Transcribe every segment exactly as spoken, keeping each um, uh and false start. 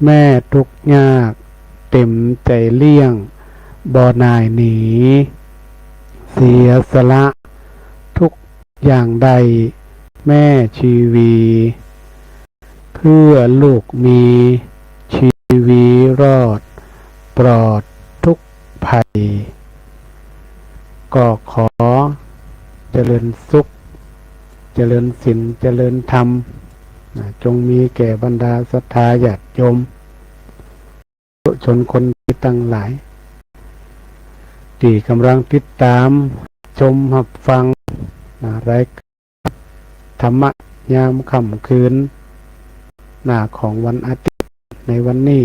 แม่ทุกข์ยาก เต็มใจ๋เลี้ยง บ่หน่ายหนี เสียสละทุกอย่างได้ แม่ชีวี เพื่อลูกมีชีวีรอด ปลอดทุกข์ภัย ก็ขอเจริญสุข เจริญศีล เจริญธรรม นะ จงมีแก่บรรดาศรัทธาญาติโยม สาธุชนคนดีตังหลาย ตี้ก่ำลังติดต๋าม ชม ฮับฟัง นะ รายการธรรมะยามค่ำคืน นะ ของวันอาทิตย์ในวันนี้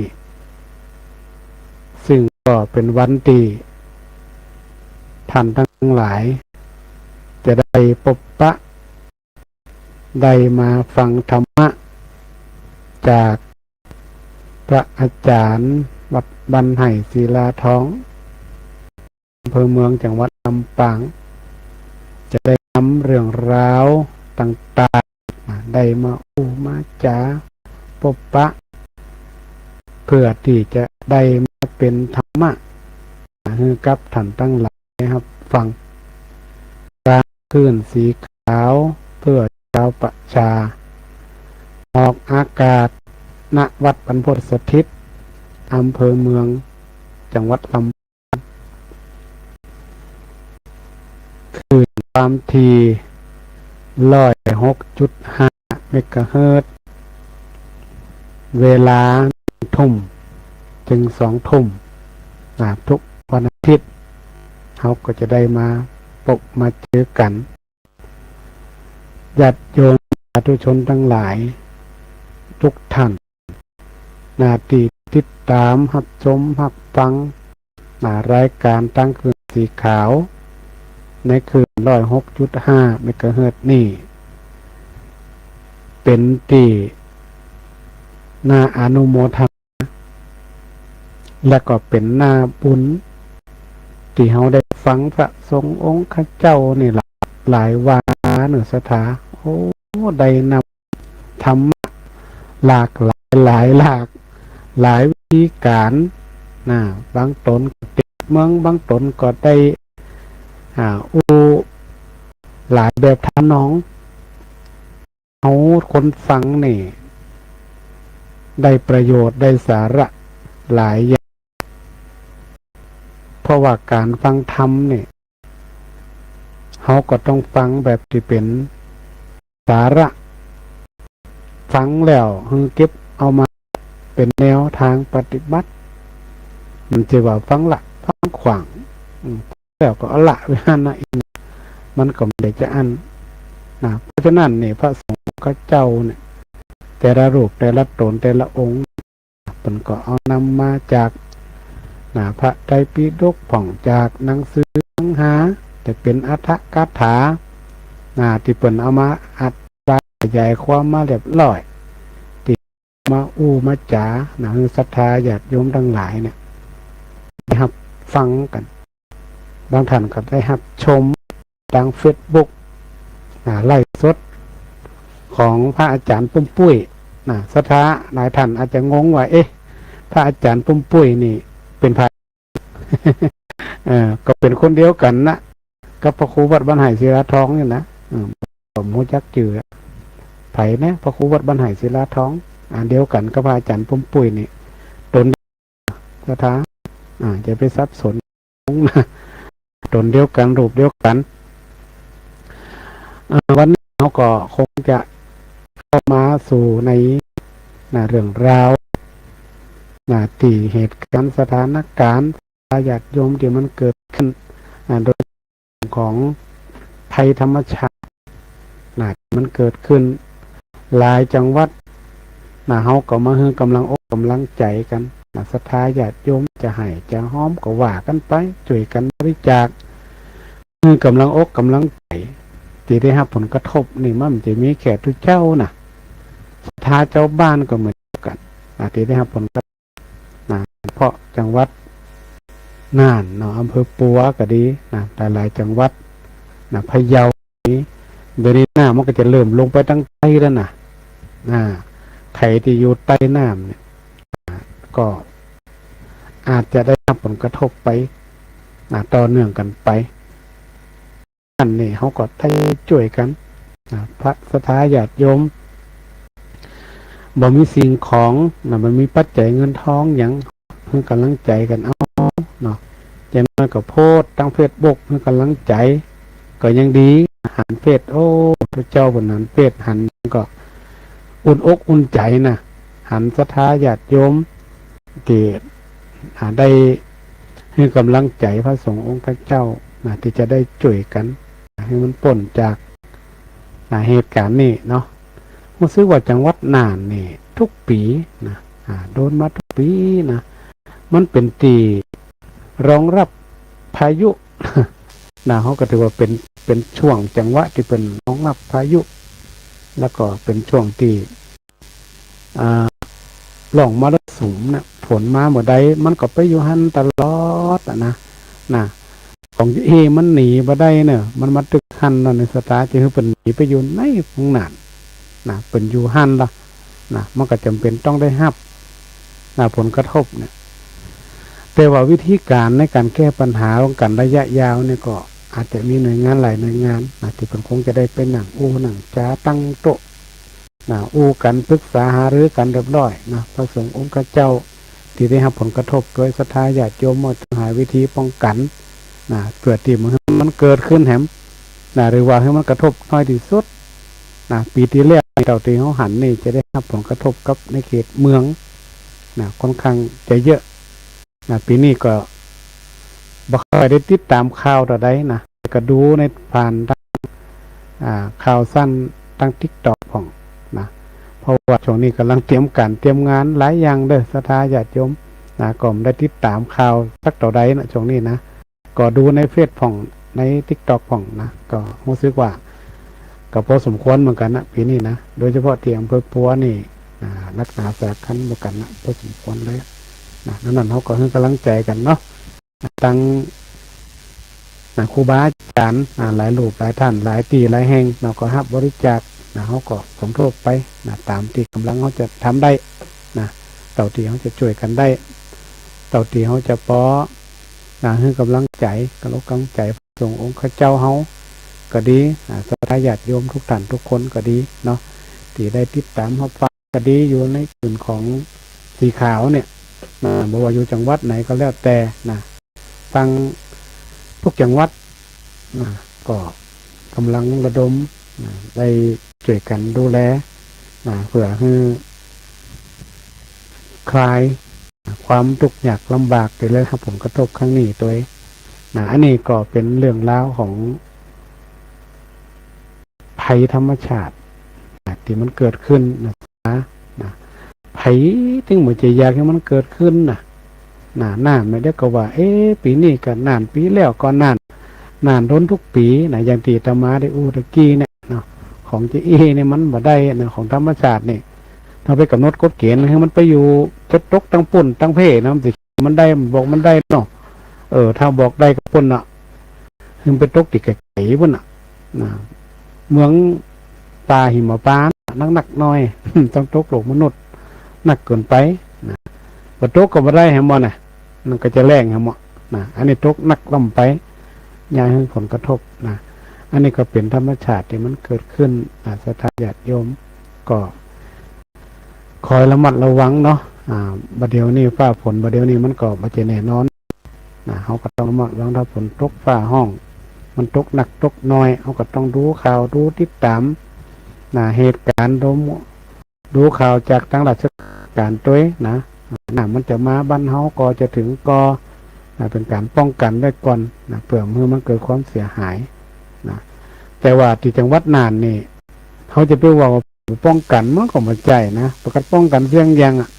ซึ่งก็เป๋นวันตี้ต้านตังหลาย จะได้ปบปะ ได้มาฟังธรรมะ จากพระอาจ๋ารย์วัดบ้านไฮ่ศิลาทอง อำเภอเมืองจังหวัดลำปาง จะได้นำเรื่องราวต่างๆ ได้มาอู้มาจ๋าปบปะ เพื่อตี้จะได้มาเป๋นธรรมะหื้อกับต้านตังหลายฮับฟัง ตางคลื่นสีขาวเพื่อชาวประชา ออกอากาศ ณ วัดบรรพตสถิต อำเภอเมือง จังหวัดลำ คลื่นความถี่ ร้อยหกจุดห้า เมกะเฮิรตซ์ เวลา หนึ่งทุ่ม เถิง สองทุ่ม นะ ทุกวันอาทิตย์ เฮาก็จะได้มาปบมาเจอกั๋น ญาติโยมสาธุชนตังหลาย ทุกท่าน นะ ตี้ติดต๋ามฮับชมฮับฟัง นะ รายการตางคลื่นสีขาว ในคลื่น ร้อยหกจุดห้า เมกะเฮิรตซ์ นี่ เป๋นตี้น่าอนุโมทนา และก็เป๋นหน้าบุญ ตี้เฮาได้ฟังพระสงฆ์องค์ข้าเจ้านี่หลาย หลายวาระเนาะศรัทธา โอ้ ได้นำธรรมะหลากหลาย หลายหลากหลายวิธีก๋าน นะ บางต๋นก็เตศน์เมือง บางต๋นก็ได้ อ่า อู้หลายแบบทำนอง เฮาคนฟังนี่ ได้ประโยชน์ได้สาระหลายอย่าง เพราะว่าก๋านฟังธรรมนี่ เฮาก็ต้องฟังแบบตี้เป๋นสาระ ฟังแล้วหื้อเก็บเอามาเป๋นแนวตางปฏิบัติ บ่ใจ้ว่าฟังละฟังขว้าง อืม แล้วก็เอาละไว้หั้นนะ มันก็บ่ได้จะอั้น นะ เพราะฉะนั้นนี่ พระสงฆ์ข้าเจ้าเนี่ย แต่ละรูป แต่ละต๋น แต่ละองค์ เปิ้นก็เอานำมาจาก นะ พระไตรปิฎกพ่อง จากหนังสือหนังหา ตี้เป๋นอรรถกถา นะ ตี้เปิ้นเอามาอธิบายขยายความมาเรียบร้อย ตี้มาอู้มาจ๋า นะ หื้อศรัทธาญาติโยมตังหลายเนี่ย ได้ฮับฟังกั๋น บางท่านก็ได้ฮับชมตางเฟซบุ๊ก อ่า ไลฟ์สดของพระอาจ๋ารย์ปุ้มปุ้ย นะ ศรัทธาหลายท่านอาจจะงงว่า เอ๊ะ พระอาจ๋ารย์ปุ้มปุ้ยนี่เป๋นใผ เอ่อ ก็เป๋นคนเดียวกั๋นนะ กับพระครูวัดบ้านไฮ่ศิลาทองนี่นะ อืม ผมฮู้จักจื้อ ใผนะ พระครูวัดบ้านไฮ่ศิลาทอง อันเดียวกั๋นกับพระอาจ๋ารย์ปุ้มปุ้ยนี่ ต๋น ศรัทธา อ่า อย่าไปสับสนนะ ต๋นเดียวกั๋น รูปเดียวกั๋น อ่า วันนี้เฮาก็คงจะเข้ามาสู่ใน นะ เรื่องราว นะ ตี้เหตุก๋ารณ์สถานก๋ารณ์ ญาติโยมตี้มันเกิดขึ้น อ่า โดย ของภัยธรรมชาติ นะ มันเกิดขึ้นหลายจังหวัด นะ เฮาก็มาหื้อก๋ำลังอกก๋ำลังใจ๋กั๋น นะ ศรัทธาญาติโยมจะให้จะหอมก็ว่ากั๋นไป จ้วยกั๋นบริจาค หื้อก๋ำลังอกก๋ำลังใจ๋ ตี้ได้ฮับผลกระทบนี่มันบ่ใจ้มีแค่ตุ๊เจ้านะ ศรัทธาจาวบ้านก็เหมือนกั๋น นะ ตี้ได้ฮับผลกระทบ นะ เฉพาะจังหวัดน่านเนาะ อำเภอปัวก็ดีนะ หลายๆ จังหวัดนะ พะเยาก็ดี เดี๋ยวนี้น้ำมันก็จะเริ่มลงไปตางใต้แล้วนะ นะ ใผตี้อยู่ใต้น้ำเนี่ย ก็อาจจะได้ฮับผลกระทบไป อ่า ต่อเนื่องกั๋นไป อันนี้เฮาก็ได้จ้วยกั๋น อ่า พระศรัทธาญาติโยม บ่มีสิ่งของนะ บ่มีปัจจัยเงินทองหยัง หื้อก๋ำลังใจ๋กั๋นเอาเนาะ อย่างน้อยก็โพสต์ตางเฟซบุ๊กหื้อก๋ำลังใจ๋ก็ยังดี หันเฟซ โอ้ พระเจ้าเปิ้นหันเฟซ หันก็อุ่นอกอุ่นใจ๋นะ หันศรัทธาญาติโยมตี้ อ่า ได้หื้อก๋ำลังใจ๋พระสงฆ์องค์เจ้านะ ตี้จะได้จ้วยกั๋นหื้อมันป๊นจาก อ่า เหตุก๋ารณ์นี้เนาะ ฮู้สึกว่าจังหวัดน่านนี่กู้ปี๋นะ อ่า โดนมากู้ปี๋นะ มันเป๋นตี้รองฮับพายุนะ เฮาก็ถือว่าเป๋น เป๋นช่วงจังหวะตี้เป๋นรองฮับพายุ แล้วก็เป๋นช่วงตี้ อ่า ร่องมรสุมนะ ฝนมาเมื่อใดมันก็ไปอยู่หั้นตลอดอะนะ นะ ของเฮามันหนีบ่ได้เนาะ มันมาตึกหั้นเนาะ ในสตาจะหื้อเปิ้นหนีไปอยู่ไหนของน่านนะ เปิ้นอยู่หั้นละนะ มันก็จ๋ำเป๋นต้องได้ฮับนะ ผลกระทบเนี่ย แต่ว่าวิธีก๋ารในก๋านแก้ปัญหาป้องกั๋นระยะยาวเนี่ยก็อาจจะมีหน่วยงานหลายหน่วยงานนะ ตี้เปิ้นคงจะได้ไปนั่งอู้นั่งจ๋าตั้งโต๊ะ นะ อู้กั๋นปรึกษาหารือกั๋นเรียบร้อยนะ พระสงฆ์องค์เจ้าตี้ได้ฮับผลกระทบโดยศรัทธาญาติโยม เฮาจะหาวิธีป้องกั๋นนะ เปื้อตี้บ่หื้อมันเกิดขึ้นแหมนะ หรือว่าหื้อมันกระทบน้อยตี้สุดนะ ปี๋ตี้แล้วเต้าตี้เฮาหันนี่จะได้ฮับผลกระทบกับในเขตเมืองนะ ค่อนข้างจะเยอะ นะ ปี๋นี้ก็บ่ค่อยได้ติดต๋ามข่าวเต้าใดนะ แต่ก็ดูในผ่านตาง อ่า ข่าวสั้นตางติ๊กต็อกพ่องนะ เพราะว่าช่วงนี้ก่ำลังเตรียมก๋านเตรียมงานหลายอย่างเด้อ ศรัทธาญาติโยมนะ ก็บ่ได้ติดต๋ามข่าวสักเต้าใดนะ ช่วงนี้นะ ก็ดูในเฟซพ่อง ในติ๊กต็อกพ่องนะ ก็ฮู้สึกว่า ก็พอสมควรเหมือนกั๋นนะ ปี๋นี้นะ โดยเฉพาะตี้อำเภอปัวนี่ อ่า หนักหนาสาหัสเหมือนกั๋นนะ พอสมควรเลยนะ ดังนั้นเฮาก็หื้อก๋ำลังใจ๋กั๋นเนาะ ตาง นะ ครูบาอาจ๋ารย์ อ่า หลายรูปหลายต้าน หลายตี้หลายแห่ง เฮาก็ฮับบริจาคนะ เฮาก็สมทบไปนะ ต๋ามตี้ก๋ำลังเฮาจะทำได้นะ เต้าตี้เฮาจะจ้วยกั๋นได้ เต้าตี้เฮาจะปอนะ หื้อก๋ำลังใจ๋ ก๋ำลังใจ๋พระสงฆ์องค์เจ้าเฮาก็ดี อ่า ศรัทธาญาติโยมกู้ต้านกู้คนก็ดีเนาะ ตี้ได้ติดต๋ามฮับฟัง ก็ดี อยู่ในกลุ่มของสีขาวเนี่ยนะ บ่ว่าอยู่จังหวัดไหนก็แล้วแต่นะ ฟังกู้จังหวัดนะ ก็ก๋ำลังระดมนะ ได้จ้วยกั๋นดูแลนะ เปื้อหื้อคลายความตุ๊กยากลำบากตี้ได้ฮับผลกระทบครั้งนี้ตวยนะ อันนี้ก็เป๋นเรื่องราวของ ภัยธรรมชาตินะ ตี้มันเกิดขึ้นนะ นะ ใผตึงบ่จะอยากหื้อมันเกิดขึ้นนะ นะ น้ำเนี่ย เดี๋ยวก็ว่า เอ๊ะ ปี๋นี้ก็น่าน ปี๋แล้วก็น่าน น่านโดนกู้ปี๋นะ อย่างตี้อาตมาได้อู้ตะกี้เนี่ยเนาะ ของเจ้าอี้เนี่ยมันบ่ได้นะ ของธรรมชาตินี่ เฮาไปก๋ำหนดกฎเกณฑ์หื้อมันไปอยู่ จะตกตางปุ้นตางเพนะ มันสิ มันได้ บอกมันได้เนาะ เออ ถ้าบอกได้ก็ปุ้นน่ะ หื้อไปตกตี้ไก๋ๆ ปุ้นน่ะ นะ เมืองป่าหิมพานต์นักๆ หน้อย ต้องตกโลกมนุษย์ นักเกินไปนะ บ่ตกก็บ่ได้แหมบ่นะ มันก็จะแล้งแหมบ่นะ อันนี้ตกนักล้ำไป เยียะหื้อผลกระทบนะ อันนี้ก็เป๋นธรรมชาติตี้มันเกิดขึ้นนะ ศรัทธาญาติโยม ก็ คอยระมัดระวังเนาะ อ่า บ่าเดี่ยวนี้ฟ้าฝน บ่าเดี่ยวนี้มันก็บ่จะแน่นอนนะ เฮาก็ต้องระมัดระวัง ถ้าฝนตกฟ้าฮ้อง มันตกนักตกน้อย เฮาก็ต้องดูข่าว ดูติดต๋ามนะ เหตุก๋ารณ์ ดู ดูข่าวจากตางราชก๋านตวยนะ น้ำมันจะมาบ้านเฮาก่อ จะเถิงก่อนะ เป๋นก๋านป้องกั๋นไว้ก่อนนะ เปื้อบ่หื้อมันเกิดความเสียหายนะ แต่ว่าตี้จังหวัดน่านนี่ เฮาจะไปว่า ป้องกั๋นมันก็บ่ใจ้นะ ประกาศป้องกั๋นเสี้ยงอย่างอะ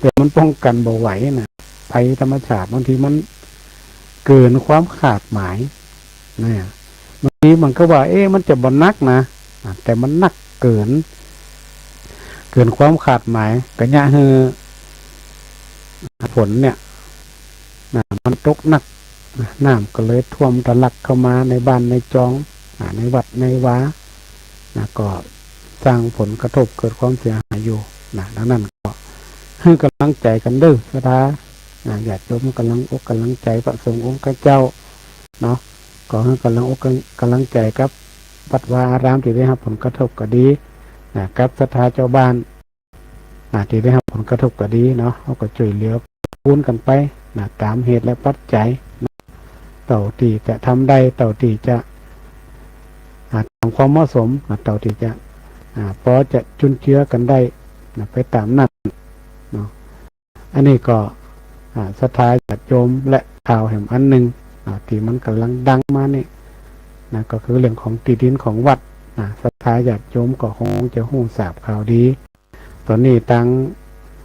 แต่มันป้องกั๋นบ่ไหวนะ ภัยธรรมชาติบางทีมันเกินความคาดหมายนะ บางทีมันก็ว่า เอ๊ะ มันจะบ่หนักนะ อ่ะ แต่มันหนักเกิน เกินความคาดหมาย ก็เยียะหื้อฝนเนี่ย นะ มันตกหนักนะ น้ำก็เลยท่วมทะลักเข้ามาในบ้านในจอง นะ ในวัดในวา นะ ก็สร้างผลกระทบเกิดความเสียหายอยู่นะ ดังนั้นก็ หื้อกำลังใจ๋กั๋นเน่อ ศรัทธา อ่า ญาติโยม หื้อกำลังอกกำลังใจ๋พระสงฆ์องค์ข้าเจ้าเนาะ ก็หื้อกำลังอกกำลังใจ๋กับวัดวาอารามตี้ได้ฮับผลกระทบก็ดี นะ กับศรัทธาจาวบ้าน นะ ตี้ได้ฮับผลกระทบก็ดีเนาะ เฮาก็จ้วยเหลือคูณกั๋นไป นะ ต๋ามเหตุและปัจจัย นะ เต้าตี้จะทำได้ เต้าตี้จะ อ่า ต๋ามความเหมาะสม นะ เต้าตี้จะ อ่า ปอจะจุนเจือกั๋นได้ นะ ไปต๋ามนั้นเนาะ อันนี้ก็ อ่า ศรัทธาญาติโยม และข่าวแหมอันนึ่ง อ่า ตี้มันก่ำลังดังมานี่ นะ ก็คือเรื่องของตี้ดินของวัด นะ ศรัทธาญาติโยมก็คงจะฮู้ทราบข่าวดี ต๋อนนี้ตาง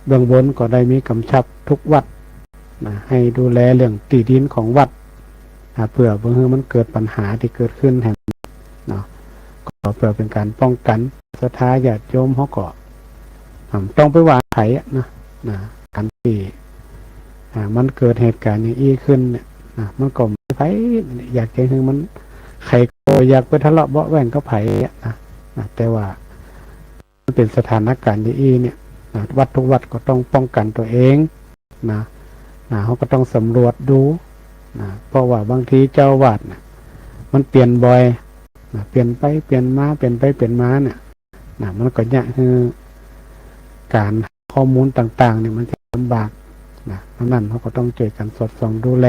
เบื้องบนก็ได้มีกำชับกู้วัด นะ หื้อดูแลเรื่องตี้ดินของวัด อ่า เปื้อบ่หื้อมันเกิดปัญหาตี้เกิดขึ้นแหมเนาะ ก็เปื้อเป๋นก๋านป้องกั๋น ศรัทธาญาติโยมเฮาก็ อ่า บ่ต้องไปว่าใผอะนะ นะ ก๋านตี้ อ่า มันเกิดเหตุก๋ารณ์อย่างอี้ขึ้นเนี่ย นะ มันก็บ่มีใผอยากจะหื้อมัน ใผก็บ่อยากไปทะเลาะเบาะแว้งกับใผอะนะ นะ แต่ว่ามันเป๋นสถานก๋ารณ์อย่างอี้เนี่ย นะ วัดกู้วัดก็ต้องป้องกั๋นตั๋วเอง นะ นะ เฮาก็ต้องสำรวจดู นะ เพราะว่าบางทีเจ้าอาวาสน่ะ มันเปลี่ยนบ่อย นะ เปลี่ยนไปเปลี่ยนมา เปลี่ยนไปเปลี่ยนมาเนี่ย นะ มันก็เยียะหื้อก๋านหาข้อมูลต่างๆ เนี่ยมันจะลำบาก นะ ดังนั้นเฮาก็ต้องจ้วยกั๋นสอดส่องดูแล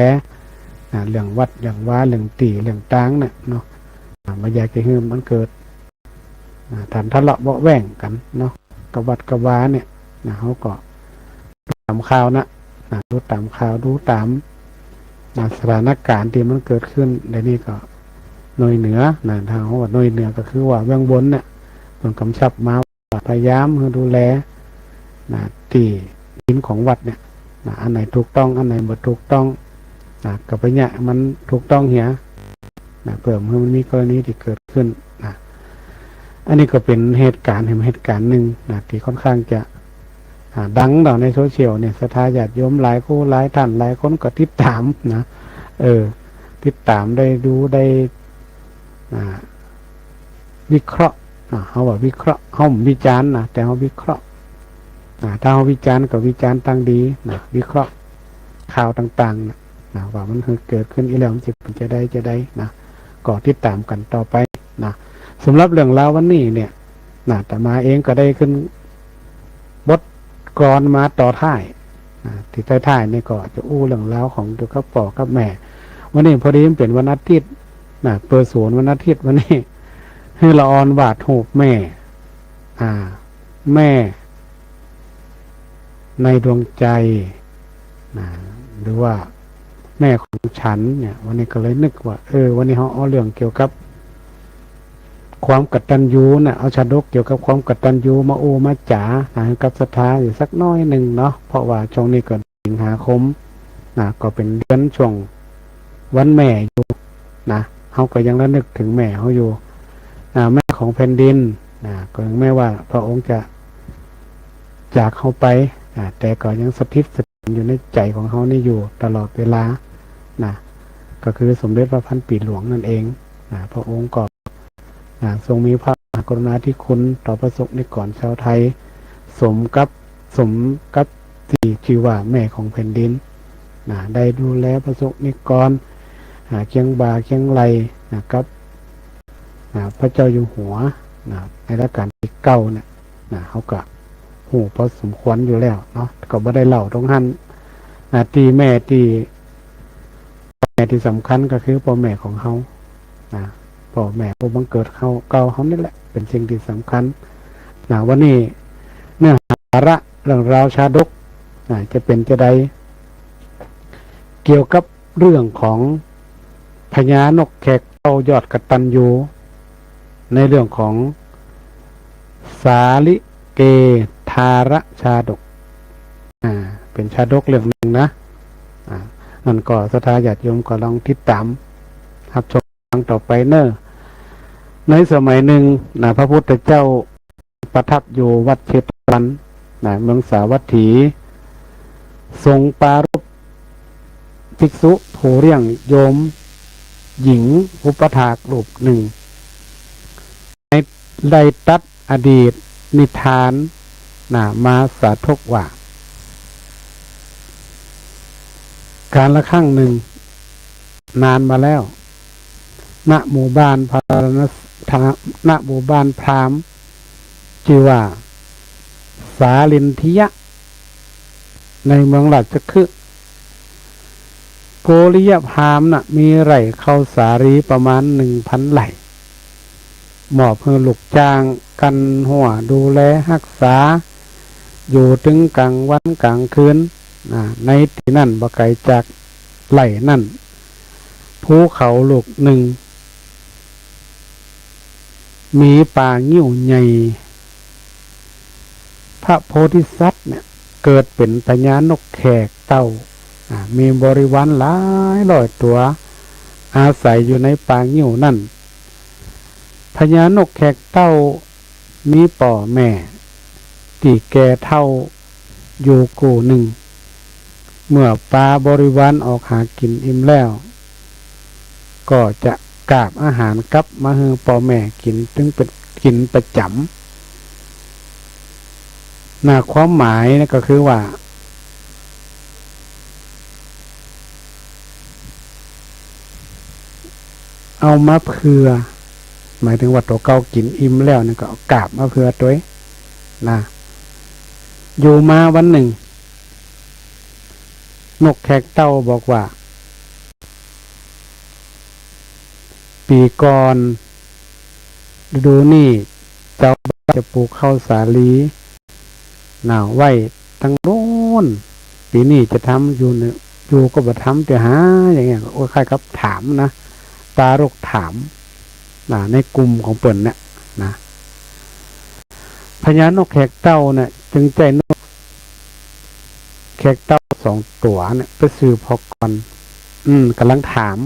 นะ เรื่องวัด เรื่องวา เรื่องตี้ เรื่องตางเนี่ยเนาะ นะ บ่อยากจะหื้อมันเกิด นะ ก๋านทะเลาะเบาะแว้งกั๋นเนาะ กับวัดกับวาเนี่ย นะ เฮาก็ต๋ามข่าวนะ นะ ดูต๋ามข่าว ดูต๋าม นะ สถานก๋ารณ์ตี้มันเกิดขึ้น เดี๋ยวนี้ก็หน่วยเหนือ นะ ถ้าเฮาว่าหน่วยเหนือก็คือว่าเบื้องบนเนี่ย เปิ้นกำชับมาว่าพยายามหื้อดูแล นะ ตี้ดินของวัดเนี่ย นะ อันไหนถูกต้อง อันไหนบ่ถูกต้อง นะ ก็ไปเยียะมันถูกต้องเหีย นะ เปื้อบ่หื้อมันมีกรณีตี้เกิดขึ้น นะ อันนี้ก็เป๋นเหตุก๋ารณ์ เหตุก๋ารณ์นึ่ง นะ ตี้ค่อนข้างจะ อ่า ดังเนาะในโซเชียลเนี่ย ศรัทธาญาติโยมหลายคู่หลายต้านหลายคนก็ติดต๋ามนะ เออ ติดต๋ามได้ดูได้ อ่า วิเคราะห์ อ่า เฮาว่าวิเคราะห์ เฮาบ่วิจารณ์นะ แต่เฮาวิเคราะห์ อ่า ถ้าเฮาวิจารณ์ก็วิจารณ์ตางดีนะ วิเคราะห์ข่าวต่างๆ นะ นะ ว่ามันเกิดขึ้นอี้แล้วมันจะเป๋นจะใดจะใดนะ ก็ติดต๋ามกั๋นต่อไปนะ สำหรับเรื่องราววันนี้เนี่ย นะ อาตมาเองก็ได้ขึ้นบทกลอนมาต่อท้าย นะ ตี้ท้ายๆ นี่ก็จะอู้เรื่องราวของเกี่ยวกับป้อกับแม่ วันนี้พอดีมันเป๋นวันอาทิตย์ นะ เปิดศูนย์วันอาทิตย์วันนี้ หื้อละอ่อนวาดฮูปแม่ อ่า แม่ ในดวงใจ นะ หรือว่าแม่ของฉันเนี่ย วันนี้ก็เลยนึกว่า เออ วันนี้เฮาเอาเรื่องเกี่ยวกับความกตัญญูนะ เอาชาดกเกี่ยวกับความกตัญญูมาอู้มาจ๋า นะ หื้อกับศรัทธาอยู่สักน้อยนึ่งเนาะ เพราะว่าช่วงนี้ก็สิงหาคม นะ ก็เป๋นเดือนช่วงวันแม่อยู่ นะ เฮาก็ยังระลึกเถิงแม่เฮาอยู่ นะ แม่ของแผ่นดิน นะ ก็ถึงแม้ว่าพระองค์จะจากเฮาไป นะ แต่ก็ยังสถิตสถิตอยู่ในใจ๋ของเฮานี่อยู่ตลอดเวลา นะ ก็คือสมเด็จพระพันปีหลวงนั่นเอง นะ พระองค์ก็ นะ ทรงมีพระมหากรุณาธิคุณต่อพระสงฆ์นิกรชาวไทย สมกับ สมกับตี้จื้อว่าแม่ของแผ่นดิน นะ ได้ดูแลพระสงฆ์นิกร อ่า เคียงบ่าเคียงไหล่ นะ กับ อ่า พระเจ้าอยู่หัว นะ ในรัชกาลตี้เก้าเนี่ย นะ เฮาก็ฮู้พอสมควรอยู่แล้วเนาะ ก็บ่ได้เล่าตรงหั้น นะ ตี้แม่ตี้ แม่ตี้สำคัญก็คือป้อแม่ของเฮา นะ ป้อแม่ผู้บังเกิดเฮา เก่าเฮานี่แหละ เป๋นสิ่งตี้สำคัญ นะ วันนี้เนื้อหาสาระเรื่องราวชาดก นะ จะเป๋นจะใด เกี่ยวกับเรื่องของพญานกแขกเต้ายอดกตัญญู ในเรื่องของสาลิเกธารชาดก อ่า เป๋นชาดกเรื่องนึ่งนะ อ่า นั้นก็ศรัทธาญาติโยมก็ลองติดต๋ามฮับชมฟังต่อไปเน่อ ในสมัยนึ่งนะ พระพุทธเจ้าประทับอยู่วัดเชตวัน นะ เมืองสาวัตถี ทรงปรารภภิกษุผู้เลี้ยงโยมหญิงอุปถากรูปนึ่ง ได้ ได้ตรัสอดีตนิทาน นะ มาสาธกว่า กาลครั้งหนึ่ง นานมาแล้ว ณ หมู่บ้านพาราณส- ณ หมู่บ้านพราหมณ์ จื้อว่าสาลินทิยะ ในเมืองราชคฤห์ โกริยะพราหมณ์น่ะ มีไร่ข้าวสาลีประมาณหนึ่งพันไร่ มอบหื้อลูกจ้างกั๋นฮั้ว ดูแลฮักษา อยู่เถิงกลางวันกลางคืน นะ ในตี้นั้นบ่ไก๋จากไร่นั้น ภูเขาลูกหนึ่ง มีป่างิ้วใหญ่ พระโพธิสัตว์เนี่ย เกิดเป๋นพญานกแขกเต้า อ่า มีบริวารหลายร้อยตั๋ว อาศัยอยู่ในป่างิ้วนั้น พญานกแขกเต้ามีป้อแม่ตี้แก่เฒ่าอยู่กู้หนึ่ง เมื่อปาบริวารออกหากิ๋นอิ่มแล้ว ก็จะกาบอาหารกลับมาหื้อป้อแม่กิ๋น ตึงเป๋น กิ๋นประจ๋ำ นะ ความหมายนะก็คือว่า เอามาเผื่อ หมายถึงว่าตั๋วเก่ากิ๋นอิ่มแล้วเนี่ย ก็เอากาบมาเผื่อตวยนะ อยู่มาวันหนึ่ง นกแขกเต้าบอกว่า ปี๋ก่อน ฤดูนี้ เจ้าบ้านจะปลูกข้าวสาลี นะ ไว้ตังโน้น ปี๋นี้จะทำอยู่เนี่ย อยู่ก็บ่ทำจะหา อย่างเงี้ย คล้ายๆ กับถามนะ ปรารภถาม นะ ในกลุ่มของเปิ้นเนี่ยนะ พญานกแขกเต้าเนี่ย จึงใจ๊นกแขกเต้าสองตั๋วเนี่ย ไปสืบผ่อก่อน อืม ก่ำลังถาม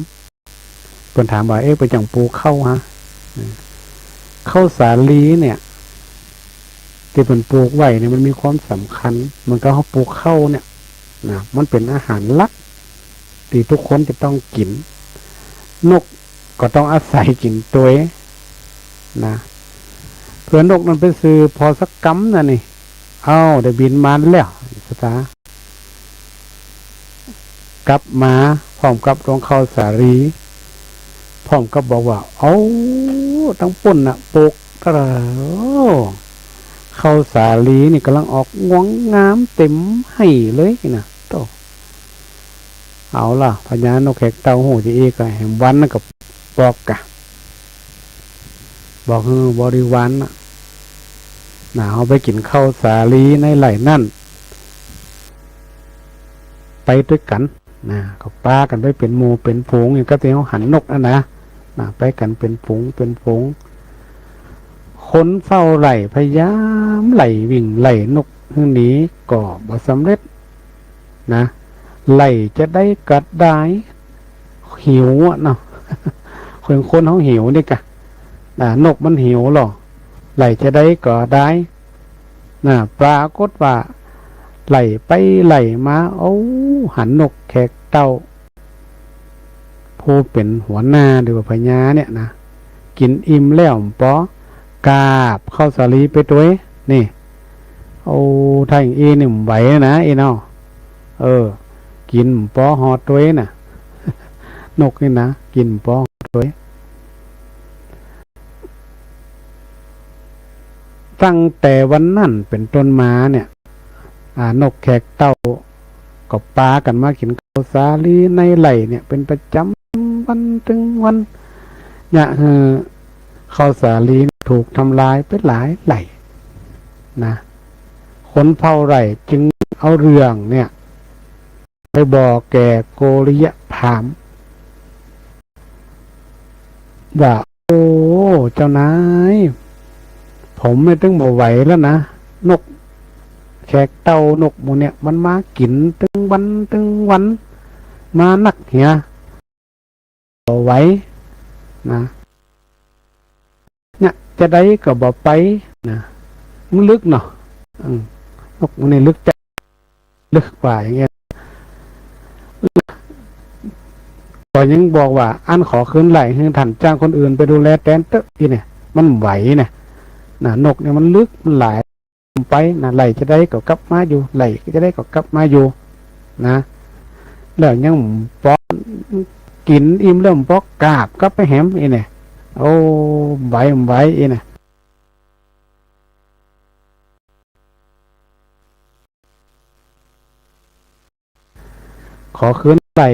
เปิ้นถามว่า เอ๊ะ เปิ้นหยังปลูกข้าวฮะ ข้าวสาลีเนี่ย ตี้เปิ้นปลูกไว้เนี่ย มันมีความสำคัญ เหมือนกับเฮาปลูกข้าวเนี่ย นะ มันเป๋นอาหารหลัก ตี้ทุกคนจะต้องกิ๋น นกก็ต้องอาศัยกิ๋นตวย นะ เผื่อนกนั้นไปสืบผ่อสักกำนะนี่ เอ้า ได้บินมาแล้ว สตา กลับมาพร้อมกับตวงข้าวสาลี พร้อมกับบอกว่า เอ้า ตังปุ้นน่ะ ปลูก ข้าวสาลีนี่ก่ำลังออกงวงงามเต๋มไฮ่เลยนะ โต้ เอาละ พญานกแขกเต้าฮู้จาอี้ก็แหมวันนั้นก็บอกกะ บอกหื้อบริวารน่ะ นะ เฮาไปกิ๋นข้าวสาลีในไร่นั้น ไปตวยกั๋น นะ ก็ปากั๋นไปเป๋นหมู่เป๋นฝูง อย่างกับตี้เฮาหันนกนั่นนะ นะ ไปกั๋นเป๋นฝูงเป๋นฝูง คนเฝ้าไร่พยายามไล่วิ่งไล่นกหื้อหนีก็บ่สำเร็จ นะ ไล่จาใดก็ดาย หิวอะเนาะ คน คนเฮาหิวนี่กะ อ่า นกมันหิวลอ ไล่จาใดก็ดาย นะ ปรากฏว่า ไล่ไปไล่มา โอ้ หันนกแขกเต้า ผู้เป๋นหัวหน้าหรือว่าพญาเนี่ยนะ กิ๋นอิ่มแล้วปอ กาบข้าวสาลีไปตวย นี่ โอ้ ถ้าอย่างอี้นี่บ่ไหวนะ อี้เนาะ เออ กิ๋นปอฮอดตวยน่ะ นกนี่นะ กิ๋นปอฮอดตวย ตั้งแต่วันนั้นเป๋นต้นมาเนี่ย อ่า นกแขกเต้า ก็ปากั๋นมากิ๋นข้าวสาลีในไร่เนี่ย เป๋นประจ๋ำวันตึงวัน เยียะหื้อข้าวสาลีถูกทำลายไปหลายไร่นะ คนเฝ้าไร่จึงเอาเรื่องเนี่ย ไปบอกแก่โกริยะพราหมณ์ ว่า โอ้ เจ้านาย ผมเนี่ยตึงบ่ไหวแล้วนะ นกแขกเต้านกหมู่เนี่ย มันมากิ๋นตึงวันตึงวัน มานักเหีย บ่ไหวนะ เนี่ย จาใดก็บ่ไปนะ มันลึกเนาะ อืม นกหมู่นี่ลึกจั๊ด ลึกกว่าอย่างเงี้ย ก็ยังบอกว่า อั้นขอคืนไร่หื้อท่าน จ้างคนอื่นไปดูแลแตนเต๊อะ อี้เนี่ย มันบ่ไหวเนี่ย นะ นกเนี่ยมันลึก มันหลาย ไปนะ ไล่จาใดก็กลับมาอยู่ ไล่จาใดก็กลับมาอยู่ นะ แล้วยังบ่ปอ กิ๋นอิ่มแล้วบ่ปอกราบกลับไปแหม อี้เนี่ย โอ้ บ่ไหว บ่ไหว อี้เนี่ย ขอคืนไล่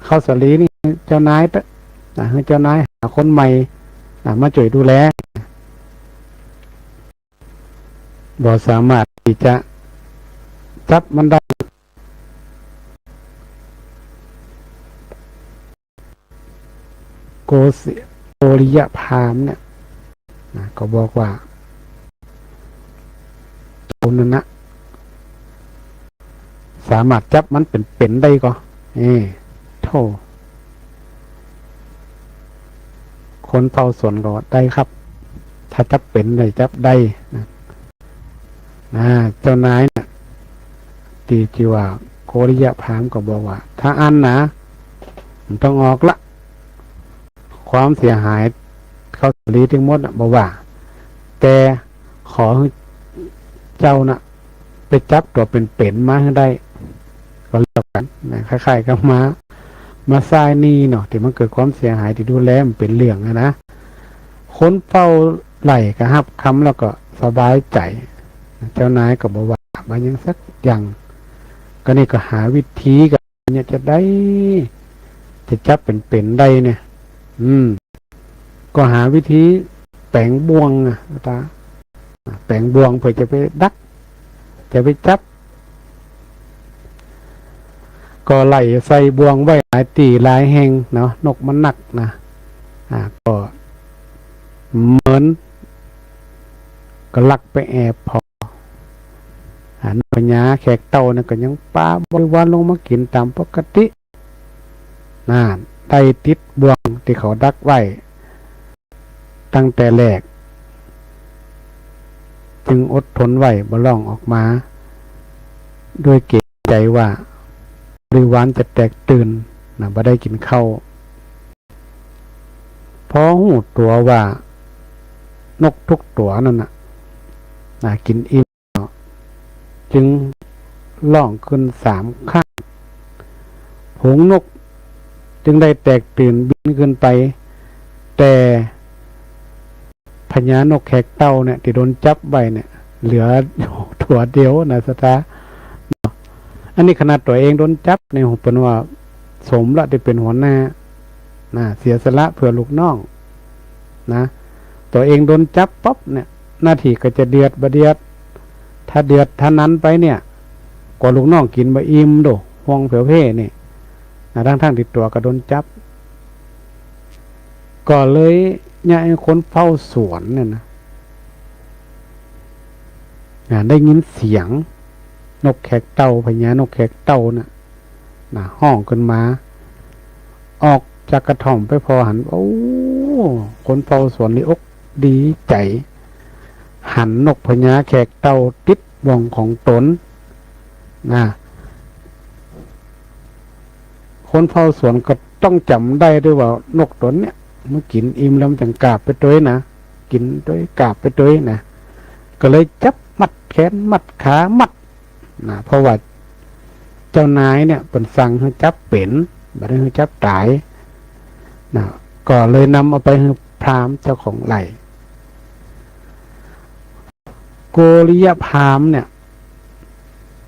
ข้าวสาลีนี่เจ้านายเต๊อะ นะ หื้อเจ้านายหาคนใหม่ นะ มาจ้วยดูแล บ่สามารถตี้จะจับมันได้ โกศ- โกริยะพราหมณ์เนี่ย นะ ก็บอกว่า โจรนั่นนะ สามารถจับมันเป๋นๆ ได้ก่อ เอ้ โธ่ คนเฝ้าสวนก็ว่า ได้ครับ ถ้าจับเป๋นได้ จับได้ นะ นะ เจ้านายเนี่ย ตี้จื้อว่าโกริยะพราหมณ์ก็บอกว่า ถ้าอั้นนะ บ่ต้องออกละ ความเสียหายข้าวสาลีตึงหมดน่ะบ่ว่า แต่ขอหื้อเจ้าน่ะ ไปจับตั๋วเป๋นๆ มาหื้อได้ ก็แล้วกั๋น นะ คล้ายๆ กับมา มาใช้หนี้เนาะ ตี้มันเกิดความเสียหาย ตี้ดูแลบ่เป๋นเรื่องอะนะ คนเฝ้าไล่ก็ฮับกำแล้วก็สบายใจ๋ เจ้านายก็บ่ว่า บ่หยังสักอย่าง ก็นี่ก็หาวิธีกั๋น เนี่ยจะได้ จะจับเป๋นๆ ได้เนี่ย อืม ก็หาวิธีแป๋งบ่วงอะ ตา แป๋งบ่วงเปื้อจะไปดัก จะไปจับ ก็ไล่ใส่บ่วงไว้หลายตี้หลายแห่งเนาะ นกมันนักนะ อ่า ก็เหมือนก็ลักไปแอบผ่อ อ่า นกพญาแขกเต้าเนี่ยก็ยังปาบริวารลงมากิ๋นต๋ามปกติ นั่น ได้ติดบ่วงตี้เขาดักไว้ตั้งแต่แรก จึงอดทนไหวบ่ฮ้องออกมา ด้วยเกรงใจ๋ว่าบริวารจะแตกตื่นนะ บ่ได้กิ๋นข้าว พอฮู้ตั๋วว่านกทุกตั๋วนั่นน่ะ นะ กิ๋นอิ่ม จึงฮ้องขึ้นสามครั้ง ฝูงนกจึงได้แตกตื่นบินขึ้นไป แต่พญานกแขกเต้าเนี่ยตี้โดนจับไว้เนี่ย เหลือตั๋วเดียวนะ ศรัทธา อันนี้ขนาดตั๋วเองโดนจับเนี่ย เปิ้นว่าสมละตี้เป๋นหัวหน้า นะ เสียสละเปื้อลูกน้อง นะ ตั๋วเองโดนจับปั๊บเนี่ย หน้าตี้ก็จะเดือดบ่เดือด ถ้าเดือดถ้านั้นไปเนี่ย กว่าลูกน้องกิ๋นบ่อิ่มโด ห่วงแผวเพ่นี่ นะ ทั้งๆ ตี้ตั๋วก็โดนจับ ก็เลยเนี่ย ไอ้คนเฝ้าสวนเนี่ยนะ นะ ได้ยินเสียงนกแขกเต้า พญานกแขกเต้าน่ะ นะ ฮ้องขึ้นมา ออกจากกระท่อมไปผ่อหัน โอ้ คนเฝ้าสวนนี่อกดีใจ๋ หันนกพญาแขกเต้าติดบ่วงของต๋น นะ คนเฝ้าสวนก็ต้องจ๋ำได้ตวยว่านกต๋นเนี่ย มันกิ๋นอิ่มแล้วมันจั่งกราบไปตวยนะ กิ๋นตวยกราบไปตวยนะ ก็เลยจับมัดแขนมัดขามัด นะ เพราะว่าเจ้านายเนี่ยเปิ้นสั่งหื้อจับเป๋น บ่ได้หื้อจับต๋าย นะ ก็เลยนำเอาไปหื้อพราหมณ์เจ้าของไล่ โกริยะพราหมณ์เนี่ย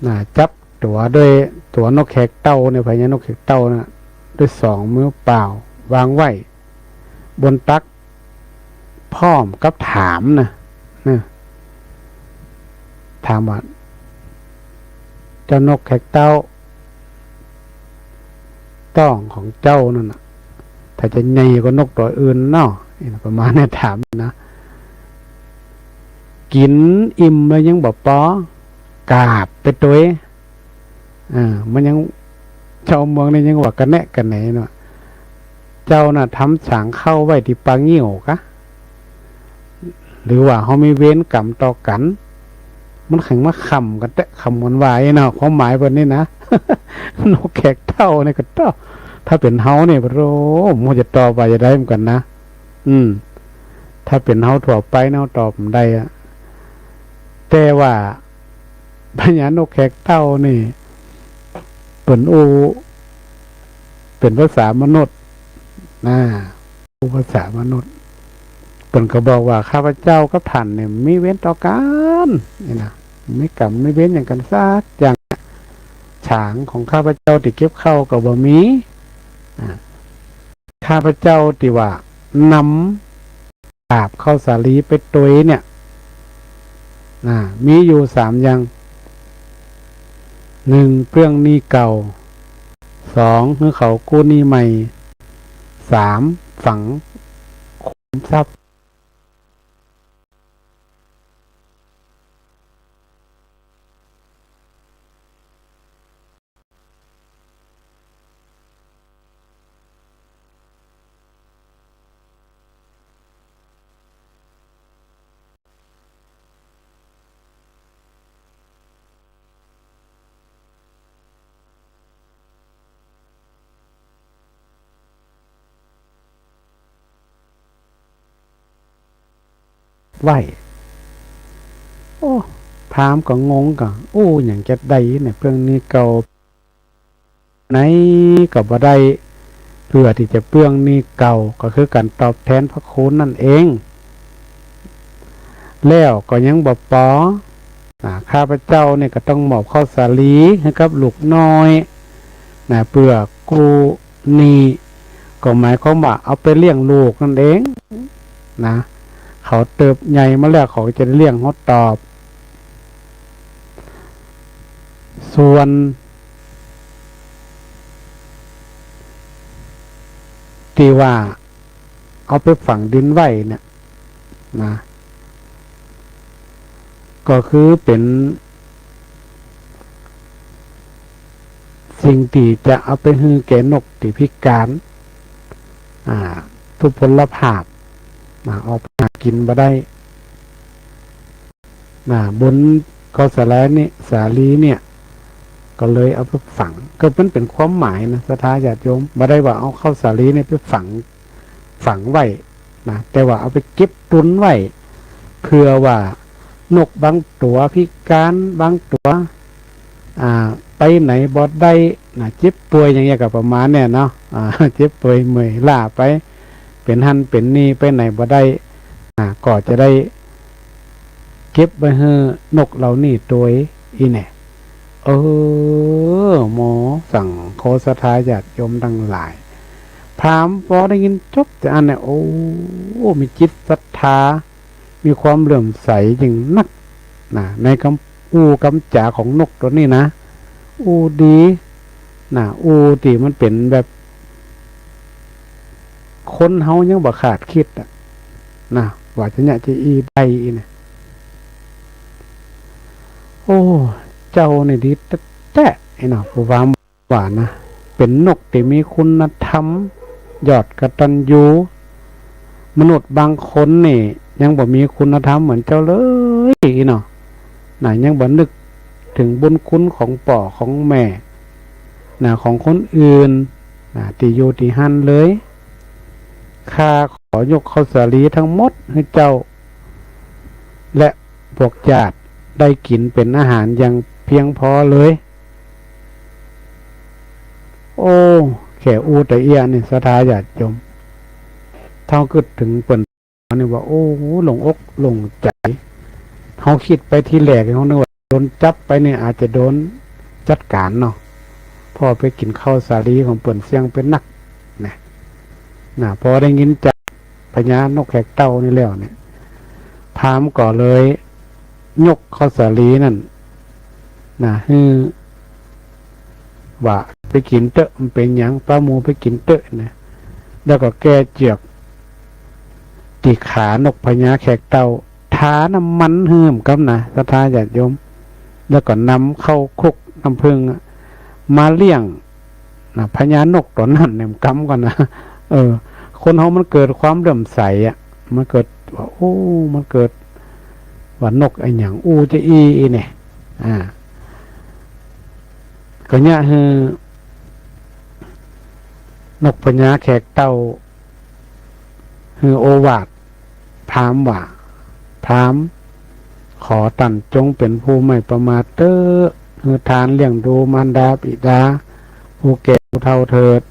นะ จับตั๋วด้วยตั๋วนกแขกเต้าเนี่ย พญานกแขกเต้าน่ะ ด้วยสองมือเปล่าวางไว้บนตัก พร้อมกับถามนะ นะ ถามว่า เจ้านกแขกเต้า ต๊องของเจ้านั่นน่ะ ถ้าจะใหญ่กว่านกตั๋วอื่นเนาะ ประมาณนี้ถามนะ กิ๋นอิ่มแล้วยังบ่ปอ กราบไปตวย อ่า มันยัง ชาวเมืองนี่ยังว่ากระแนะกระแหนเนาะ เจ้าน่ะทำสางข้าวไว้ตี้ปางงิ้วกะ หรือว่าเฮามีเวรกรรมต่อกั๋น มันแฮ่งมาค้ำกั๋นแต๊ ค้ำกั๋นวายเนาะ ความหมายเปิ้นนี่นะ นกแขกเต้านี่ก็เต้า ถ้าเป๋นเฮานี่ โอ้ บ่ฮู้จะตอบว่าจะใดเหมือนกั๋นนะ อืม ถ้าเป๋นเฮาทั่วไปเนาะ ตอบบ่ได้อะ แต่ว่า พญานกแขกเต้านี่ เปิ้นอู้ เป๋นภาษามนุษย์ นะ อู้ภาษามนุษย์ เปิ้นก็บอกว่า ข้าพเจ้ากับท่านเนี่ยมีเวรต่อกั๋น นี่นะ มีกรรมมีเวรหยังกั๋นสักอย่าง ฉางของข้าพเจ้าตี้เก็บข้าวก็บ่มี อ่า ข้าพเจ้าตี้ว่านำ หาบข้าวสาลีไปตวยเนี่ย อ่า มีอยู่สามอย่าง หนึ่ง เปื้องหนี้เก่า สอง หื้อเขากู้หนี้ใหม่ สาม ฝังขุมทรัพย์ ไว้ โอ้ พราหมณ์ก็งงก่ะ อู้ หยังจะได้เนี่ย เปื้องหนี้เก่า ไหนก็บ่ได้ เปื้อตี้จะเปื้องหนี้เก่า ก็คือก๋านตอบแตนพระคุณนั่นเอง แล้วก็ยังบ่ปอ อ่า ข้าพเจ้าเนี่ยก็ต้องมอบข้าวสาลีหื้อกับลูกน้อย นะ เปื้อกู้หนี้ ก็หมายความว่าเอาไปเลี้ยงลูกนั่นเอง นะ เขาเติบใหญ่มาแล้วเขาจะได้เลี้ยงเฮาตอบ ส่วนตี้ว่าเอาไปฝังดินไว้เนี่ย นะ ก็คือเป๋นสิ่งตี้จะเอาไปหื้อแก่นกตี้พิก๋าน อ่า ทุพพลภาพ นะ ออกไปหากิ๋นบ่ได้ นะ บนข้าวสาลีเนี่ย สาลีเนี่ย ก็เลยเอาไปฝัง ก็มันเป๋นความหมายนะ ศรัทธาญาติโยม บ่ได้ว่าเอาข้าวสาลีเนี่ยไปฝัง ฝังไว้นะ แต่ว่าเอาไปเก็บตุนไว้ เปื้อว่านกบางตั๋วพิก๋าน บางตั๋ว อ่า ไปไหนบ่ได้นะ เจ็บป่วยอย่างเงี้ยก็ประมาณเนี่ยเนาะ อ่า เจ็บป่วยเมื่อยล้าไป เป๋นหั้นเป๋นนี่ ไปไหนบ่ได้ อ่า ก็จะได้เก็บไว้หื้อนกเหล่านี้ตวยอี้แน่ เออ หมอสัง ขอศรัทธาญาติโยมตังหลาย พราหมณ์ปอได้ยินจบแต่อันเนี่ย โอ้ มีจิตศรัทธา มีความเลื่อมใสยิ่งนัก นะ ในกำ อู้กำจ๋าของนกตั๋วนี้นะ อู้ดี นะ อู้ตี้มันเป๋นแบบ คนเฮายังบ่คาดกึ๊ดอะ นะ ว่าจะเยียะจะอี้ได้อี้นะ โอ้ เจ้านี่ดีแต๊ๆ อี้เนาะ ผู้ว่า ว่านะ เป๋นนกตี้มีคุณธรรม ยอดกตัญญู มนุษย์บางคนนี่ยังบ่มีคุณธรรมเหมือนเจ้าเลยเนาะ นะ ยังบ่นึกเถิงบุญคุณของป้อของแม่ นะ ของคนอื่น นะ ตี้อยู่ตี้หั้นเลย ข้าขอยกข้าวสาลีตังหมดหื้อเจ้า และพวกญาติได้กิ๋นเป๋นอาหารอย่างเพียงพอเลย โอ้ แค่อู้แต่เอี้ยนี่ ศรัทธาญาติโยม เฮากึ๊ดเถิงเปิ้นนี่ว่า โอ้ โล่งอกโล่งใจ๋ เฮากึ๊ดไปทีแรก เฮานึกว่าโดนจับไปนี่อาจจะโดนจัดก๋านเนาะ เพราะไปกิ๋นข้าวสาลีของเปิ้นเสี่ยงเป๋นนัก นะ นะ ปอได้ยินจากพญานกแขกเต้านี่แล้วเนี่ย พราหมณ์ก็เลยยกข้าวสาลีนั่น นะ หื้อว่าไปกิ๋นเต๊อะ มันเป๋นหยัง ปาหมู่ไปกิ๋นเต๊อะนะ แล้วก็แก้เจือกตี้ขานกพญาแขกเต้า ทาน้ำมันหื้อกำนะ ศรัทธาญาติโยม แล้วก็นำเข้าคลุกน้ำผึ้งอะ มาเลี้ยง นะ พญานกตั๋วนั้นเนี่ยกำก่อนนะ เออ คนเฮามันเกิดความเลื่อมใสอะ มันเกิดว่า โอ้ มันเกิดว่านกอะหยังอู้จะอี้อี้เนี่ย อ่า ก็เยียะหื้อนกพญาแขกเต้า หื้อโอวาทพราหมณ์ว่า พราหมณ์ ขอต้านจงเป๋นผู้ไม่ประมาทเต๊อะ หื้อทานเลี้ยงดูมารดาบิดา ผู้แก่ผู้เฒ่าเถิด